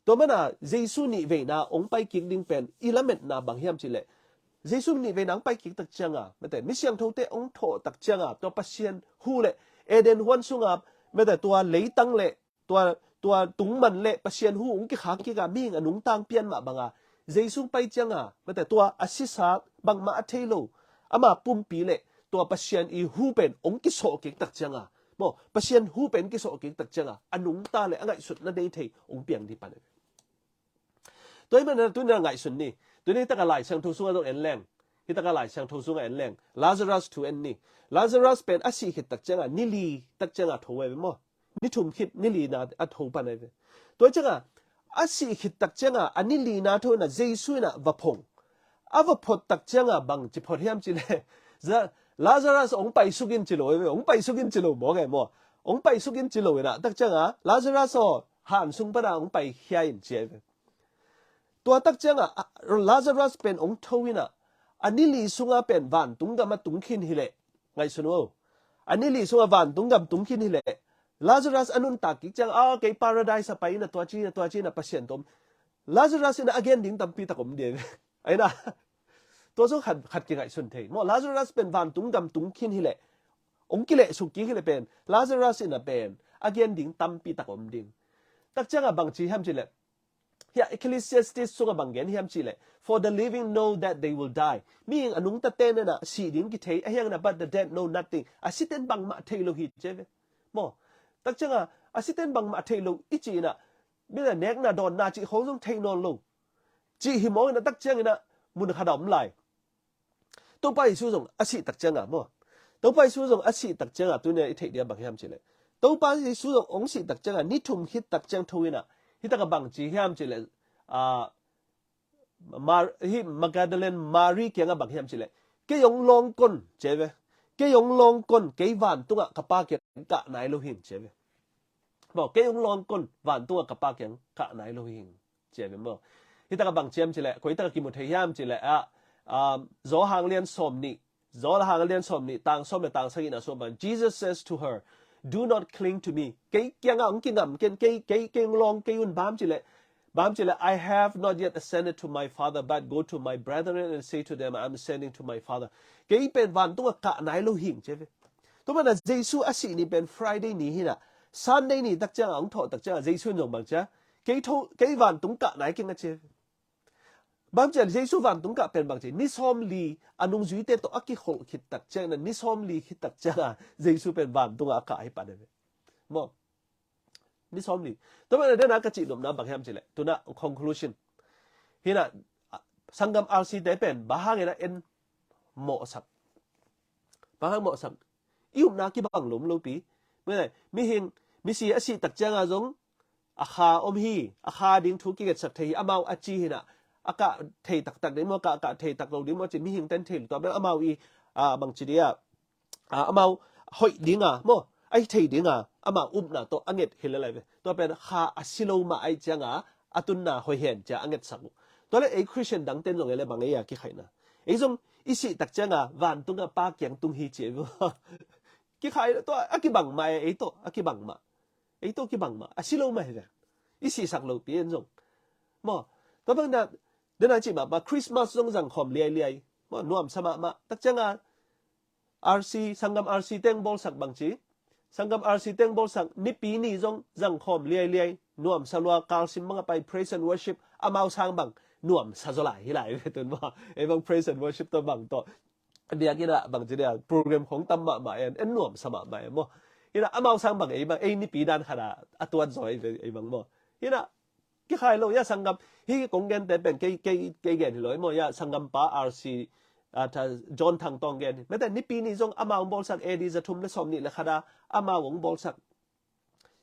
tua mana Jesu nih veina ong pai kik ding pen i lametna bang hiam cih le Jesu nih veina ong pai kik takcianga mate mi siangthote ong thawh takcianga tua Pasian hu le Eden huan sunga mate tua leitang le tua tua tungman le Pasian hu ong kikhak kika mihing a nungtang pian mah banga Jesu pai cianga mate tua a sisa bangmah a thei lo ama pumpi le tua Pasian i hu pen ong kisawh kik takcianga maw Pasian hu pen kisawh kik takcianga a nungta le a ngaihsutna nei thei ong piang dih pan ai ve. Tua hi mana tuni inah ngaihsun ni. Tuni hitaka Lai Siangtho sunga zong en leng hitaka Lai Siangtho sunga en leng Lazarus thu en ni. Lazarus pen a sih khit takcianga ni li takcianga tho ai ve maw? Ni thum khit ni lina a tho pan ai ve. Tua cianga a sih khit takcianga a ni lina tho inah Jesu inah va phong. A va phot takcianga bang ci phot hiam cih le Lazarus ong pai sukin ci lo ai ve ong pai sukin ci lo maw nge maw? Ong pai sukin ci lo inah takcianga Lazarus aw han sung pana ong pai khia in ci ai ve. Tua takcianga Lazarus pen ong tho inah a ni li sunga pen vantung gam a tung khin hileh ngaihsun uh. A ni li sunga vantung gam tung khin hileh Lazarus a nuntak kik ciang a kei paradise a pai inah tua ci inah tua ci inah Pasian tom Lazarus inah a gen ding tampi tak om ding. Aina tua zong khat khat kingaihsun thei maw Lazarus pen vantung gam tung khin hileh ong kilehsuk kik hileh pen Lazarus inah pen a gen ding tampi tak om ding. Takcianga bang ci hiam cileh Hia Ecclesiastes sunga bang gen hiam cihleh, "For the living know that they will die." Mihing a nungta ten inah sih ding kithei a hiang inah, "But the dead know nothing." A siten bangmah thei lo hi ci ve. Maw, takcianga a siten bangmah thei lo i ci inah, mi le nekna dawnna cih khong zong thei nawn lo. Cih hi maw inah takciang inah mun khat a om lai. Topa Jesu zong a sih takcianga maw? Topa Jesu zong a sih takcianga tunia i theih dia bang hiam cileh, Topa Jesu zong ong sih takcianga ni thum khit takciang tho inah, hitaka bang ci hiam cileh, a, Mar, hi Magdalene Mary kianga bang hiam cileh, "Kei ong lawng kon," ci ve. "Kei ong lawng kon, kei vantungah ka Pa kiang kah nai lo hing," ci ve. Maw, "Kei ong lawng kon, vantungah ka Pa kiang kah nai lo hing," ci ve maw. Hitaka bang ci hiam cileh, koitaka kimu thei hiam cileh, a, um, Zawhang lian sawm nih, Zawhang lian sawm nih, tang sawm le tang sagihna sawm pan, "Jesus says to her, 'Do not cling to me.'" Kei kianga ong kingam ken, kei, kei, kei ong lawng kei un bang cileh, bang cileh, "I have not yet ascended to my Father, but go to my brethren and say to them, 'I'm ascending to my Father.'" Kei pen vantungah kah nai lo hing ci ve. Tua mana Jesu a sih ni pen Friday ni hinah, Sunday ni takcianga ong thawh takcianga Jesu in zong bang cia, "Kei tho, kei vantung kah nai keng," a ci ve. Bang cia Jesu vantung kah pen bang cia, ni sawm li a nungzuite tawh a kikholh khit takcianga, ni sawm li khit takcianga Jesu pen vantungah a kah hi pan ve. Maw, ni sawm li. Tua mana dena ka cih nopna bang hiam cileh, tuna conclusion hinah, sanggam R C te pen bang hang inah en mawhsak, bang hang mawhsak, i upna kibang lom lopi. Mihing, misi a sih takcianga zong a kha om hi, a kha ding thu kingetsak thei hi, amau a ci hinah, a kah thei taktak ding maw, kah, kah thei tak lo ding maw ci mihing ten thei lo. Tua pen amau i, a, bang ci dia, a, amau hoih dinga maw, a hi thei dinga amau upna tawh a nget hi le lai ve. Tua pen kha a si lo mah ai cianga a tunna hoih hen cia a ngetsak uh. Tua le ei Christian dang ten zong ei le bang ei a kikhaihna, ei zong i sih takcianga vantungah Pa kiang tung hi ci ei ve. Kikhai lo, tua a kibang mah e, ei tawh a kibang mah. Ei tawh kibang mah a si lo mah hi ve. I sihsak lopi en zong maw. Tua bang na, dena cih mah pa Christmas zong zangkhawm liailiai maw, nuamsa mahmah. Tak cianga R C, sanggam R C teng bawlsak bang ci, sanggam R C teng bawlsak Nipi ni zong zangkhawm liailiai, nuamsa lua. Kalsim bang a pai praise and worship, amau sang bang nuamsa zaw lai hi lai ve tun maw. Ei bang praise and worship tawh bang tawh biakinn ah bang ci dia program khong tam mahmah en, en nuamsa mahmah en maw. Hi na, amau sang bang ei bang, ei Nipi dan khat a a tuat zaw ei ve ei bang maw. Hi na, kikhai lo, ya sanggam, hi kong gente pen kei, kei, kei gen hi lo ei maw, ya sanggam pa R C, a, ta, John Thang Tawng gen hi. Mete Nipi ni zong amau hong bawlsak A D za thum le sawm nih le khat a, amau hong bawlsak.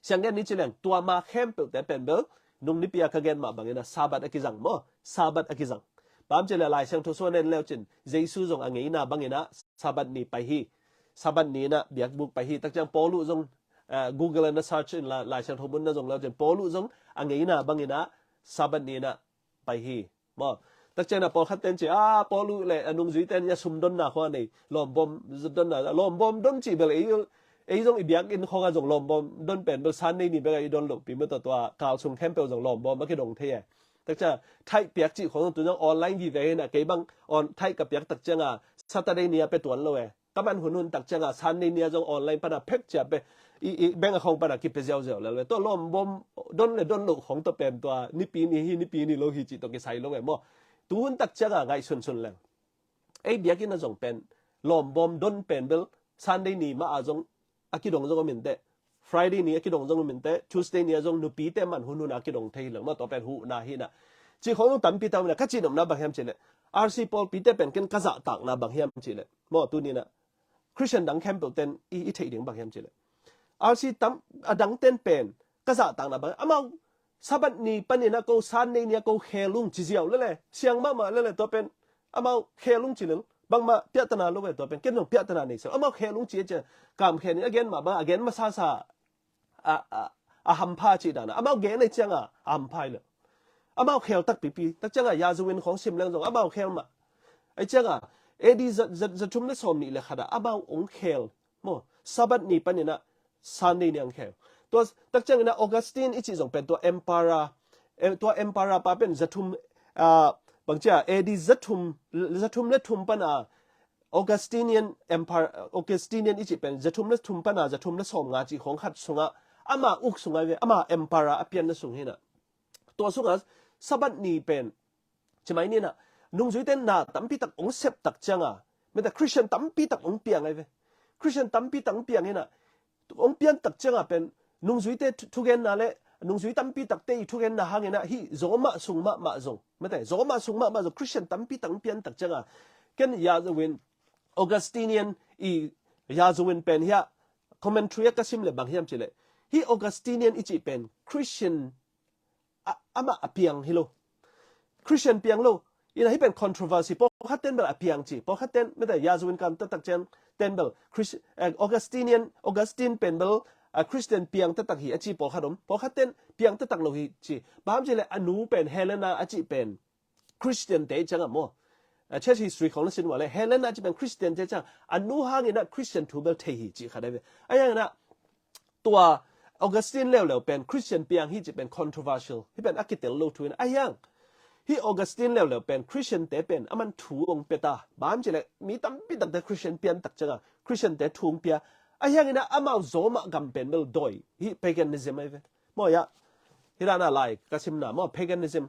Siang gen ni ci leng, tua ma khempeuhte pen bel, nung nipi a ka gen mah bangin a Sabbath a kizang maw, Sabbath a kizang. Bang ci le Lai Siangtho sua nen leu cin, Jesu zong a ngeina bangin a Sabbath ni pai hi. Sabbath ni in a biakbuk pai hi. Tak ciang Paul uh zong, eh, Google in a search in la, Lai Siangtho mun na zong leu cin, Paul uh zong a ngeina bangin a Sabbath ni in a pai hi. Maw, tak ciang a pawlkhat ten ci, a, Paul uh le a nungzui ten a sum donna khong a nei, lawmbawm donna, lawmbawm don ci bel ei, ei zong i biakinn khong a zong lawmbawm don pen bel Sunday ni bek a i don lopi maw, tua, tua kalsung khempeuh zong lawmbawm a kidong thei e. Tak ciang thaih piak cih khong zong tu zong online vive hi na, kei bang on thaih ka piak tak ciang a Saturday ni a pia tuan lo e. Ka man hunhun tak cianga Sunday ni a zong online pana phek cia pe, i, i bank account pana kipia ziauziau lel ve. Tua lawmbawm don le don loh khong tawh pen tua nipi ni hi, nipi ni lo hi cih tawh kisai lo ve maw. Tuhun tak cianga ngaihsunsun leng, ei biakinn a zong pen lawmbawm don pen bel Sunday ni mah a zong a kidong zong om inteh, Friday ni a kidong zong om inteh, Tuesday ni a zong nupite man hunhun a kidong thei hi leng maw, tua pen huhna hi na. Cih khong zong tampi ta om hi na. Ka cihnopna bang hiam cih leh, R C pawlpite pen ken ka zahtakna bang hiam cih leh maw, tuni na Christian dang khempeuh ten i, i theih ding bang hiam cih leh, R C tam, a dang ten pen ka zahtakna bang, amau Sabbath ni panin a ko Sunday ni a ko khel ung ci ziau lele, siang mahmah lele, tua pen amau khel ung ci lel, bangmah piahtana lo ve, tua pen ken zong piahtana nei sel. Amau khel ung ci a cia, kam khen in a gen mah bang a gen masasa a, a, a hampha cih dana amau gen ei cianga a hampha hi lel. Amau khel takpipi, tak cianga yazowin khong sim leng zong amau khel mah. Ei cianga A D za, za, za thum le sawm nih le khat a amau ong khel maw, Sabbath ni panin a Sunday ni ang khel. Tua tak ciangin a Augustine i cih zong pen tua emperor, em, tua emperor pa pen za thum, ah, bang cia A D za thum, za thum le thum pana Augustinian emperor, Augustinian i cih pen za thum le thum pana za thum le sawm nga cih khong khat sunga ama uk sunga ve, ama emperor a pianna sung hi na. Tua sunga Sabbath ni pen, ci mai ni na, nungzuite na tampi tak ong sep tak cianga, mete Christian tampi tak ong piang ai ve. Christian tampi tak ong piang hi na, ong pian tak cianga pen nungzuite thu, thugenna le nungzui tampi takte i thugenna hangin a hih Roma sung mahmah zong, mete Roma sung mahmah zong Christian tampi tak ong pian tak cianga, ken yazowin, Augustinian i yazowin pen hiah commentary a ka sim le bang hiam cih leh, hih Augustinian i cih pen Christian a, amah a piang hi lo. Christian piang lo. Ina hih pen controversy. Pawlkhat ten bel a piang ci. Pawlkhat ten, mete yazowin kan taktak ciang ten bel Chris-, eh, Augustinian, Augustine pen bel, ah, Christian piang taktak hi a ci pawlkhat om. Pawlkhat ten piang taktak lo hi ci. Bang hiam cih leh a nu pen Helena a cih pen Christian te cianga maw, ah, church history khong na sin ua le Helena a cih pen Christian te cianga a nu hangin a Christian thu bel thei hi cih khat ai ve. A hangin a tua Augustine leuleu pen Christian piang hi cih pen controversial, hih pen a kitel lo thu in a hiang. Hih Augustine leuleu pen Christian te pen aman thu ong pia ta. Bang hiam cih leh mi tampi takte Christian pian tak cianga Christian te thu ong pia. A hiangin a amau Roma gam pen bel dawi, hih paganism ai ve. Maw ya, hih dana lai ka simna maw, paganism.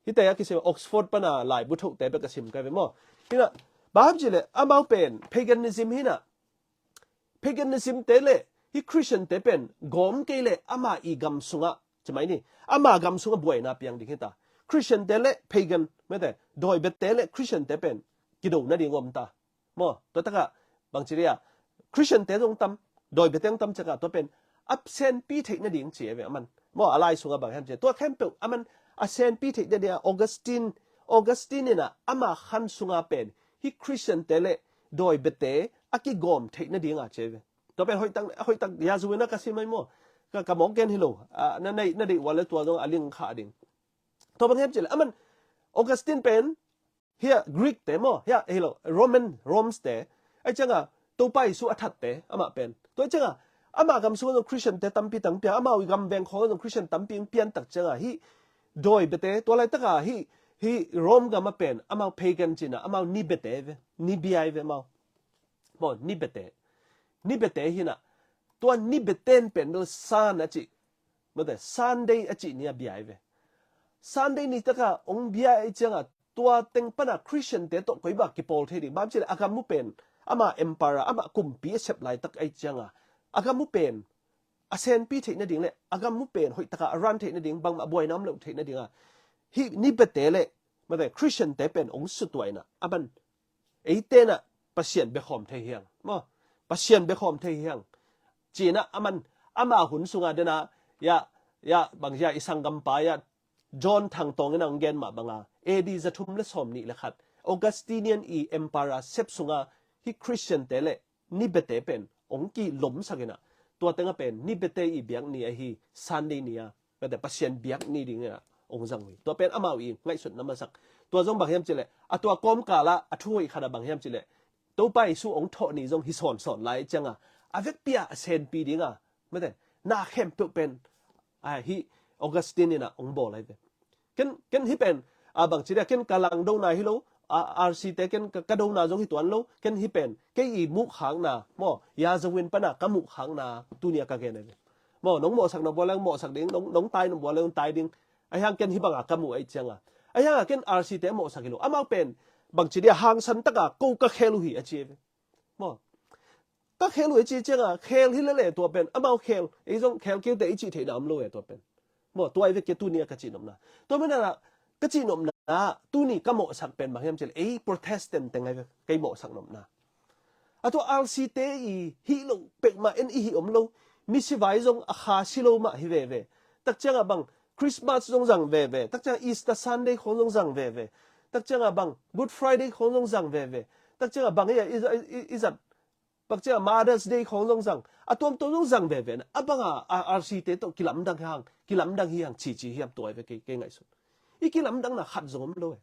Hihte a kisim Oxford pana laibu thote bek ka sim kai ve maw. Hih na, bang hiam cih leh amau pen paganism hi na. Paganism te le hih Christian te pen gawm kei leh ama i gam sungah, ci mai ni, ama gam sungah buaina piang ding hi ta. Christian te le pagan, mete dawi bia te le Christian te pen kido nading om ta. Maw, tua takah bang ci dia, Christian te zong tam, dawi bia te zong tam ciangah tua pen a senpi theih nading ci e ve aman. Maw, a lai sungah bang hiam ci, tua khempeuh aman a senpi theih nading a Augustine, Augustine in a ama khan sungah pen hih Christian te le dawi bia te a kigawm theih nading a ci e ve. Tua pen hoihtak, hoihtak yazowin a ka sim ai maw. Ka, ka mawk gen hi lo. Ah, na neih, na deih ua le tua zong a ling khah ding. Tua bang hiam cih leh aman Augustine pen hiah Greek te maw, hiah hi lo, Roman, Romes te. Ai cianga Topa Jesu a thatte amah pen. Tua cianga amah gam sungah zong Christian te tampi tampi a, amau i gam veng khawng zong Christian tampi piantak cianga hih dawi bete, tua laitaka hih, hih Rome gam a pen amau pagan cina, amau ni bete ve, ni biai ve amau. Maw, ni bete. Ni bete hina. Tua ni beten pen bel san a cih. Mate, Sunday a cih ni a biai ve. Sunday ni taka ong biai cianga tua teng pana Christian te tawh koi bak kipawl thei ding. Bang cih le a gam mu pen ama emperor, ama kumpi a sep laitak ai cianga a gam mu pen a senpi theih nading le a gam mu pen hoih taka a ran theih nading, bangmah buaina om loh theih nadinga hih ni bete le mate Christian te pen ong sutuaina a man. Eite na Pasian bekhawm thei hiang. Maw, Pasian bekhawm thei hiang. Cina a man, ama hun sunga dena, ya, ya, bang ya i sanggampa ya, John Thangtawng in a ong gen mah banga, A D za thum le sawm nih le khat, Augustinian i emperor sep sunga hih Christian te le ni bete pen ong kilomsak ina. Tua tenga pen ni bete i biak ni ahi Sunday ni a, mate Pasian biak ni ding ina ong zang uh hi. Tua pen amau i ngaihsutna masak. Tua zong bang hiam cih le, a tua kawmkala a thu hoih khata bang hiam cih le, Topa Jesu ong thawh ni zong hi sawnsawn lai cianga a vekpi a a senpi dinga, mate na khempeuh pen a hih Augustine ina ong bawl ai ve. Ken, ken hih pen a bang ci dia, ken ka langdona hi lo, a, R C te ken ka, ka dona zong hi tuan lo, ken hih pen kei i muhkhakna maw, ya zawin pana ka muhkhakna tunia ka gen ai ve. Maw, nong mawhsak nong bual leng mawhsak ding, nong, nong tai nong bual leng tai ding. Ahiang ken hih banga ka muh ai cianga, ahianga ken R C te mawhsak hi lo, amau pen bang ci dia hangsan taka ko ka khel uh hi a ci ai ve. Maw, ka khel uh hi ci cianga khel hi lele tua pen amau khel, ei zong khel keu te i cih theihna om lo e tua pen. Maw, tua i vek kia tunia ka cih nopna. Tua mena ka cih nopna tuni ka mawhsak pen bang hiam cih le ei Protestant teng ai vek kei mawhsak nopna. A tua R C te i hih lo pekmah en i hih om lo. Misi vai zong a kha si lo mah hi veve. Tak cianga bang Christmas zong zang veve. Tak cianga Easter Sunday khawng zong zang veve. Tak cianga bang Good Friday khawng zong zang veve. Tak cianga bang i, i, i, i zat. Pak cianga Mother's Day khawng zong zang. A tuamtuam zong zang veve na. A banga a R C te tawh kilamdang hang, kilamdang hi hang cici hiam tua i ve kei, kei ngaihsun. I kilamdangna khat zong om lo e.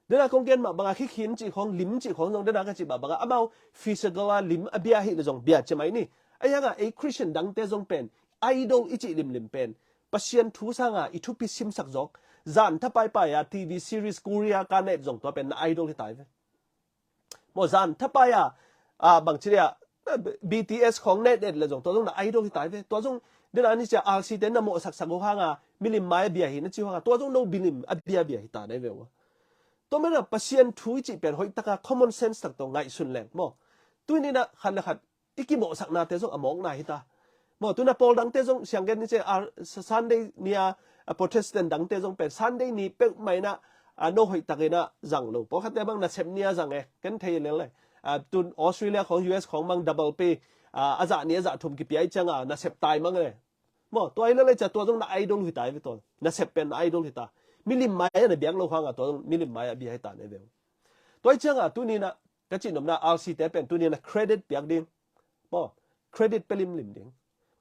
Dena kong gen mah banga khikhin cih khawng, lim cih khawng zong dena ka cih mah banga amau physical a lim a bia hi le zong bia ciamai ni. Ahianga ei Christian dangte zong pen idol i cih limlim pen Pasian thu sanga i thupi simsak zawk. Zan thapaipaiya T V series Korea ka net zong tua pen na idol hi tai ve. Maw, zan thapaia a bang ci dia, B T S khawng net net le zong tua zong na idol hi tai ve. Tua zong dena ni cia R C te na mawhsaksak uh hanga milim mai a bia hi na ci uh hanga tua zong no milim a bia bia hi ta na i ve uh a. Tua mena Pasian thu i cih pen hoih taka common sense tak tawh ngaihsun leng maw, tuni na khat le khat i kimawhsaknate zong a mawkna hi ta. Maw, tuna pawl dangte zong sianggen ni cia Sunday ni a, a Protestant dangte zong pen Sunday ni peuhmah ina a no hoih takina zang lo. Pawlkhatte bang nasep ni a zang e, ken thei lel le. A tun Australia khawng U S khawng bang double pay a, a zah ni a zah thum kipia i cianga nasep tai mang le. Maw, tua i lel le cia tua zong na idol hi ta i ve tua. Nasep pen na idol hi ta. Milim mai a na biak lo hanga tua zong milim mai a bia hi ta na i ve. Tua i cianga tuni na ka cih nopna R C te pen tuni na credit piak ding. Maw, credit pe limlim ding.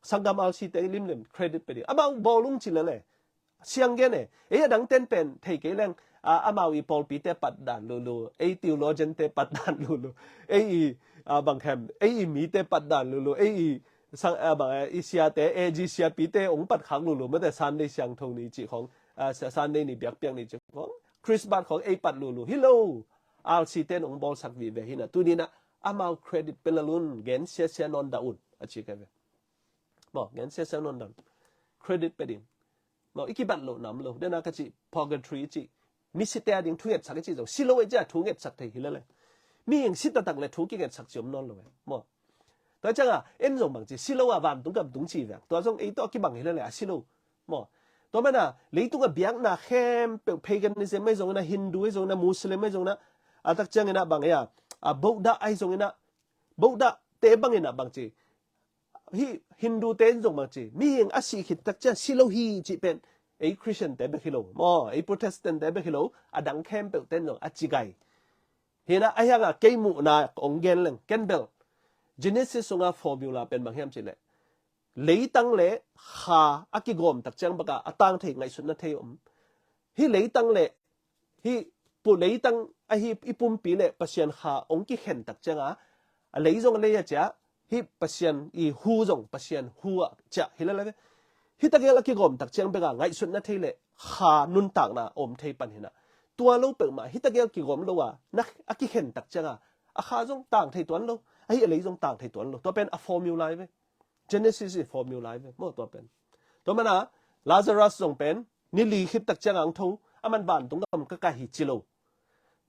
Sanggam R C te limlim credit pe ding. Amau bawlung ci lele. Siang gen e. Ei a dang ten pen thei kei leng. A, amau i pawlpi te pat dan lulu. Ei theologian te pat dan lulu. Ei i, a, bang hem. Ei i mi te pat dan lulu. Ei i sang, a, bang, a, i sia te, A G sia pi te ong pat khak lulu. Mate Sunday siangtho ni cih khawng. A, Sa-, Sunday ni biakpiak ni cih khawng. Christmas khawng ei pat lulu. Hi lo. R C ten ong bawlsak vive hi na. Tuni na amau credit pe lalun gen siasia nawn dah un. A ci ka ve. Maw, gen siasia nawn dah un. Credit pe ding. Maw, i kibat lo nam lo. Dena ka ci purgatory i ci. Misite a ding thu ngetsak i ci zong. Si lo i ci a thu ngetsak thei hi lele. Mi eng si taktak le thu kingetsak ci om nawn lo e. Maw. Tua cianga, en zong bang ci. Si lo a vantung kam tung ci veng. Tua zong ei tawh kibang hi lele a si lo. Maw. Tua mana, leitunga biakna khempeuh paganism ai zongina, Hindu ai zongina, Muslim ai zongina, a tak ciangina bang ia, a Buddha ai zongina, Buddha te bangina bang ci. Hi Hindu te in zong bang ci. Mihing a sih khit tak ciang si lo hi cih pen. Ei Christian te bek hi lo. Maw, ei Protestant te bek hi lo. A dang khempeuh ten zong a ci gai. Hina a hianga kei muhna ong gen leng. Ken bel. Genesis sunga formula pen bang hiam cih leh. Leitang le kha a kigawm tak ciang baka a tang thei ngaihsutna thei om. Hi leitang le hi pu leitang ahi i pumpi le Pasian kha ong kikhen tak cianga a lei zong a lei a ciah, hih Pasian i hu zong Pasian hu a ciah hi lala ve. Hih tagel a kigawm tak ciang beka ngaihsutna thei le kha nuntakna om thei pan hinah. Tua lo peuhmah hih tagel kigawm lo a na a kikhen tak cianga a kha zong tang thei tuan lo, ahi a lei zong tang thei tuan lo. Tua pen a formula hi ve. Genesis i formula hi ve maw tua pen. Tua mana Lazarus zong pen ni li khit tak cianga ang tho, aman vantung gam ka kah hi ci lo.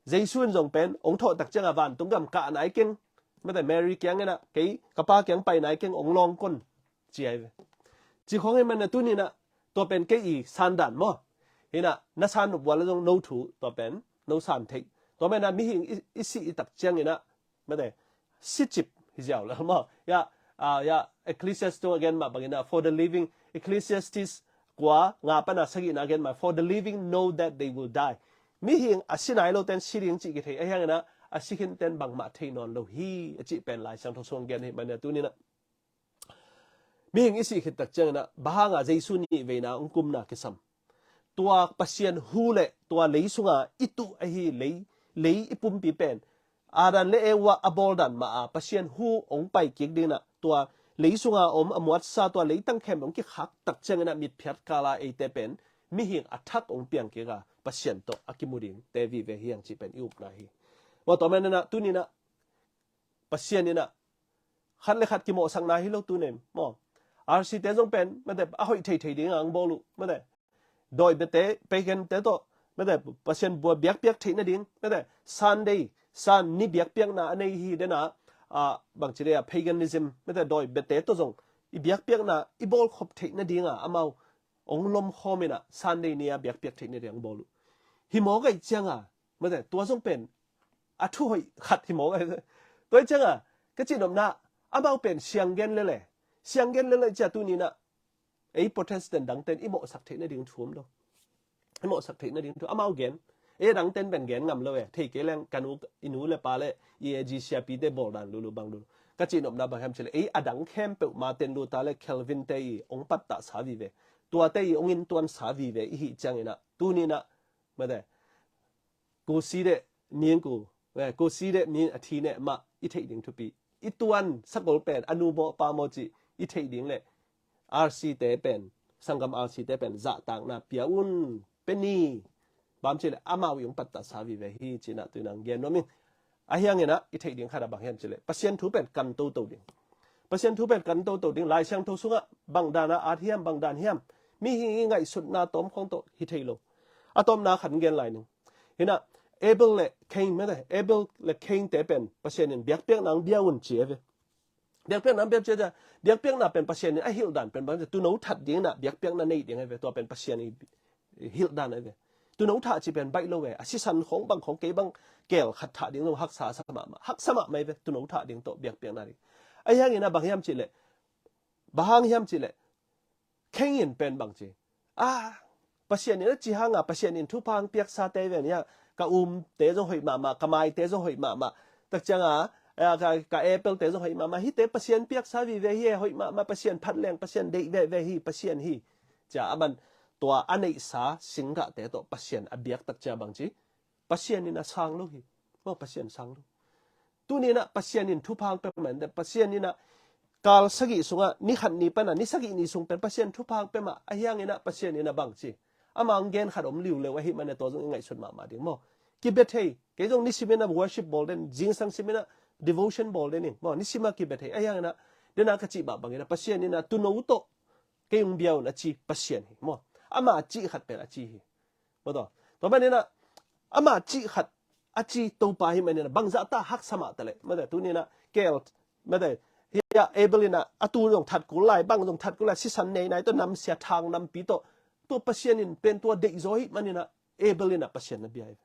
Jesu in zong pen ong thawh tak cianga vantung gam kah nai keng, mate Mary kiang inah kei ka pa kiang pai nai keng, ong lawng kon ci ai ve. Ci khong hi mana tuninah tua pen kei i sandan maw. Hinah na san nop bual zong no thu tua pen no san theih. Tua mana mihing i, i sih i tak ciang inah mate sicip hi ziau la maw. Ya, ah, ya, Ecclesiastes tung a gen mah bangin ah, for the living, Ecclesiastes kua nga pana sagihna gen mah, for the living know that they will die. Mihing a si nai lo ten si ding cih kithei, ahiangin ah a si khin ten bangmah thei nawn lo hi a cih pen Lai Siangtho sung gen hi mana tuninah. Mihing i sih khit tak ciangin ah bang hanga Jesu nih veina ong kumna kisam? Tua Pasian hu le tua lei sunga i tuh ahi lei, lei i pumpi pen Adam le Eva a bawldan mah a Pasian hu ong pai kik dinginah tua lei sunga om a muatsa tua leitang khempeuh ong kikhak tak cianginah mitphiat kala eite pen mihing a thak ong piang kik a Pasian tawh a kimu dingte vive hiang cih pen i upna hi. Maw tua maninah tuninah Pasian inah khat le khat kimawhsakna hi lo tunem maw. R C te zong pen mate a hoih theithei dinga ang bawl uh mate. Dawi biate, pagan te tawh mate Pasian bua biakpiak theih nading mate Sunday, Sun ni biakpiakna a nei hi dena, ah, bangci dei a paganism mate dawi biate tawh zong i biakpiakna i bawlkhop theih nadinga amau ong lomkhawm inah Sunday ni a biakpiak theih nading ang bawl uh. Hi mawk aih cianga mate tua zong pen a thu hoih khat hi mawk aih. Tua aih cianga ka cihnopna amau pen sianggen lele, sianggen lele cia tuninah ei Protestant dangten i mawhsak theih nading thu om lo. I mawhsak theih nading thu amau gen. Ei a dangten pen gen ngam lo e. Thei kei leng ka nu, i nu le pa le i A G siapite bawldan lulu bang lulu. Ka cihnopna bang hiam cileh ei a dang khempeuh Martin Luther le Calvin te i ong pattahsa vive, tuate i ong intuansa vive i hih cianginah tuninah mate Crusaders min ku, eh, Crusaders min a thi neh mah i theih ding thupi. I tuan sakol pen a nu maw pa maw cih i theih ding le R C te pen, sanggam R C te pen zahtakna pia un pe ni. Bang cileh amau i ong pattahsa vive hi cinah tuinang gen nuam ing. Ahianginah i theih ding khatah bang hiam cileh Pasian thu pen kan toto ding. Pasian thu pen kan toto ding. Lai Siangtho sungah bang dana at hiam, bang dan hiam, mihing i ngaihsutna tawm khong tawh hi thei lo. A tawmna khat gen lai ning. Hinah Abel le Cain mate, Abel le Cain te pen Pasian in biakpiakna ang bia un ci e ve. Biakpiakna ang bia un ci e ve. Biakpiakna pen Pasian in a hilhdan pen bang tuno that dinginah biakpiakna nei ding e ve. Tua pen Pasian i hilhdan e ve. Tuno thah ci pen baih lo ve. A sisan khong bang khong kei bang keel khat thah ding lo haksa sa mahmah, haksa mahmah e ve. Tuno thah ding tawh biakpiakna ding. Ahianginah bang hiam cileh, bang hang hiam cileh Cain in pen bang ci? Ah, Pasian in a ci hanga Pasian in thupha ang piaksa te ven ia, ka umte zong hoih mahmah, ka maite zong hoih mahmah. Tak cianga, ah, ka, ka apple te zong hoih mahmah. Hihte Pasian piaksa vive hi e, hoih mahmah, Pasian phat leng Pasian deih veve hi, Pasian hi. Cia aman tua a neihsa singgahte tawh Pasian a biak tak cia bang ci? Pasian in a sang lo hi. Maw Pasian sang lo. Tuninah Pasian in thupha ang pia mah, Pasian inah kal sagih sungah ni khat ni pana ni sagih ni sung pen Pasian thupha ang pia mah. Ahianginah Pasian inah bang ci? Amah ang gen khat om liuleu ahi mana tua zong i ngaihsut mahmah ding maw. Kibia thei, kei zong nisiminah worship bawl den, zingsang siminah devotion bawl den ing maw. Nisimah kibia thei. Ahianginah dena ka cih mah banginah Pasian inah tuno tawh kei ung bia un a ci Pasian hi maw. Amah a cih khat pen a ci hi. Maw tua, tua maninah amah cih khat a ci Topa hi maninah bangzah ta haksa mah taleh mate tuninah keel mate hia Abel inah a tu zong that kul lai, bang zong that kul lai, sisan nei nai tawh namsia thang nampi tawh tua Pasian in pen tua deihzaw hi maninah Abel inah Pasian na bia hi.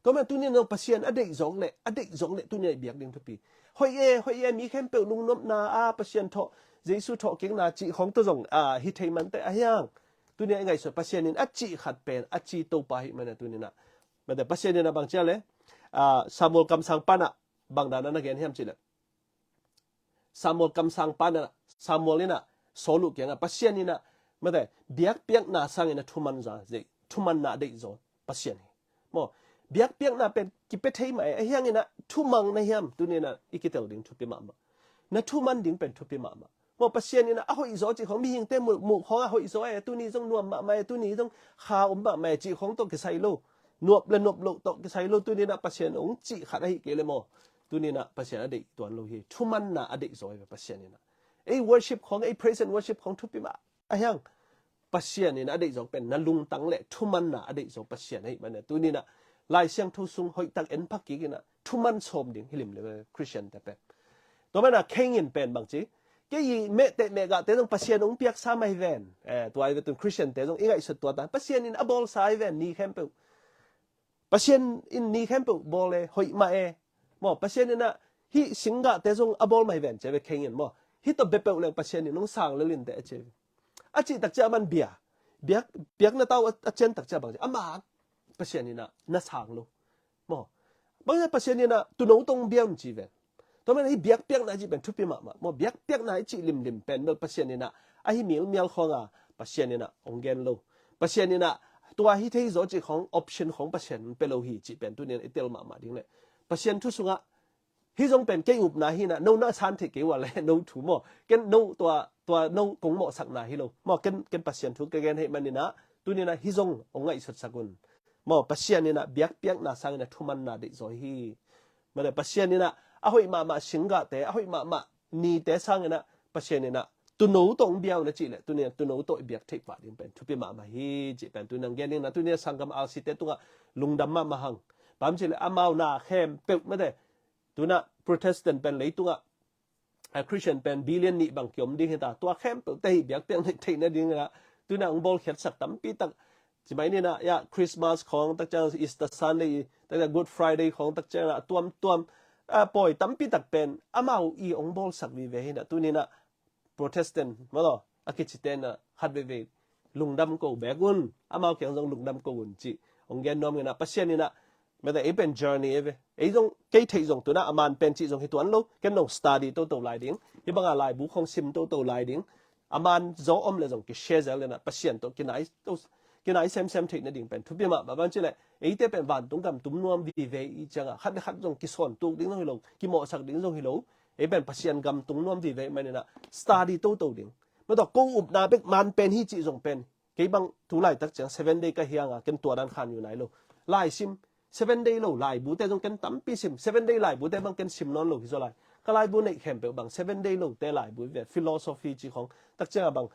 Tua man tuninah Pasian a deihzawk leh, a deihzawk leh tuninah i biak ding thupi. Hoih e, hoih e, mi khempeuh lungnopna a Pasian thawh, Jesu thawh kikna cih khong tawh zong a hi thei mante ahiang. Tuninah i ngaihsut Pasian in a cih khat pen a ci Topa hi mana tuninah. Mate Pasian inah bang cia le, ah, Samuel kamsang panah bang dana na gen hiam cileh. Samuel kamsang panah Samuel inah Saul uh kiangah Pasian inah mate biakpiakna sanginah thumanna deih, thumanna deihzaw Pasian hi. Maw, Biakpiakna pen kipia thei mah e, ahi hangin ah thumang na hiam, tuni in ah i kitel ding thupi mahmah. Na thuman ding pen thupi mahmah. Maw, Pasian in ah a hoih zaw cih khawng, mihingte muh, muh khawng a hoih zaw e, tuni zong nuam mahmah e, tuni zong kha om mahmah e cih khawng tawh kisai lo. Nuam le nuam loh tawh kisai lo, tuni in ah Pasian hong cih khat ahi kei leh maw, tuni in ah Pasian a deih tuan lo hi. Thumanna a deih zaw hi ve Pasian in ah. Ei worship khawng, ei praise and worship khawng thupi mah. Ahi hang Pasian in a deih zaw pen na lungtang le thumanna a deih zaw Pasian ahih manin ah, tuni in ah Lai Siangtho sung hoihtak en pha kik in ah thuman sawm ding hi limlim e Christian te pen. Tua manin ah Cain pen bang ci, kei i mehteh mehgahte zong Pasian hong piaksa mah hi ven. Eh, tua hi ve tun Christian te zong i ngaihsut tua ta, Pasian in a bawlsa hi ven ni khempeuh. Pasian in ni khempeuh bawl e, hoih mah e. Maw, Pasian in ah hih singgahte zong a bawl mah hi ven ci ve Cain in maw. Hih tawh bia peuh leng Pasian in hong sang lel inteh a ci ve. A cih tak ciang a man bia, biak, biakna tau a, a cian tak ciang bang ci, ama Pasian in ah na sang lo. Maw, bang ci, Pasian in ah tuuno tawh hong bia un ci ven. Tua manin hih biakpiakna i cih pen thupi mahmah. Maw, biakpiakna i cih limlim pen bel Pasian in ah ahi mialmial khawng a, Pasian in ah hong gen lo. Pasian in ah tua hi thei zaw cih khawng, option khawng Pasian hong pia lo hi cih pen tuni in ah i tel mahmah ding le. Pasian thu sungah hih zong pen kei upna hi in ah, no na san theih kei ua le, no thu maw. Ken no tua, tua no kong mawhsakna hi lo. Maw, ken, ken Pasian thu ka gen ahih manin ah, tuni in ah hih zong hong ngaihsutsak un. Maw, Pasian in ah biakpiakna sangin ah thumanna deih zaw hi. Mate, Pasian in ah a hoih mahmah singgahte, a hoih mahmah nite sangin ah Pasian in ah tuuno tawh hong bia un a cih leh, tuni in ah tuuno tawh i biak theih pah ding pen thupi mahmah hi cih pen tuni in ah gen ning in ah, tuni in ah sanggam R C te tungah lungdam mahmah hang. Bang ci leh amau na khempeuh mate, tuni in ah Protestant pen leitungah a Christian pen billion nih bang kiom ding hi ta, tua khempeuh te hih biakpiak theih nading in ah tuni in ah hong bawlkhiatsak tampi tak. Ci mai ni in ah, ya, Christmas khawng tak ciang, Easter Sunday tak ciang, Good Friday khawng tak ciang a tuamtuam, a pawi tampi tak pen amau i hong bawlsak vive hi in ah, tuni in ah Protestant maw, a kicite in ah khat veivei lungdam ko bek un, amau kiang zong lungdam ko un cih hong gen nuam ing in ah, Pasian in ah, mate, ei pen journey ei ve. Ei zong, kei theih zong tuni in ah a man pen cih zong hi tuan lo, ken nong study toto lai ding, hih banga laibu khawng sim toto lai ding. A man zaw om leh zong kishare zel in ah Pasian tawh kinai to, kinai semsem theih nading pen thupi mahmah. Bang ci leh eite pen vantung gam tum nuam vive i ciangah khat le khat zong kisawn tuk ding zong hi lo, kimawhsak ding zong hi lo. Ei pen Pasian gam tung nuam vive ahih manin ah study toto ding. Mate, ko upna bek man pen hi cih zong pen, kei bang tu laitak ciang Seven Day ka hi hang a, ken tua dan khan uh nai lo. Lai sim, Seven Day lo laibute zong ken tampi sim. Seven Day laibute bang ken sim nawn lo hi zaw lai. Ka laibu neih khempeuh bang Seven Day lote laibu hi ve, philosophy cih khawng tak ciang a bang,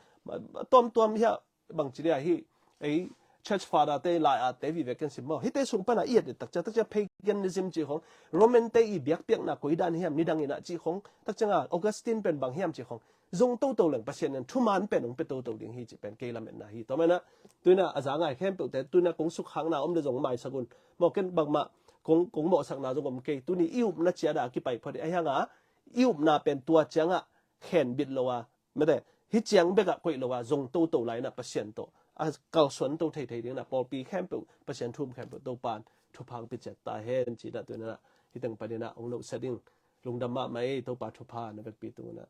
tuamtuam hi a, bang ci dia hi, ei, church father te lai-ate vive ken sim maw. Hihte sung pan a i et et tak ciang, tak ciang paganism cih khawng, Roman te i biakpiakna koi dan hiam, nidang in ah cih khawng, tak ciang a Augustine pen bang hiam cih khawng zong toto leng Pasian in thuman pen hong pia toto ding hi cih pen kei lametna hi. Tua manin ah tuni in ah a za ngai khempeuhte, tuni in ah kong sukkhakna om leh zong maisak un. Maw, ken bangmah kong, kong mawhsakna zong om kei. Tuni i upna ciat a kipai phot hi. Ahi hang a i upna pen tua ciangah khenbit lo a, mate, hih ciang bekah koih lo a zong toto lai in ah Pasian tawh a kalsuan to theithei ding in ah pawlpi khempeuh, Pasian thu um khempeuh Topa'n thupha hong pia ciat ta hen ci in ah tuni in ah hih teng panin ah hong nohsiat ing. Lungdam mahmah ei, Topa thupha na vekpi tung un ah.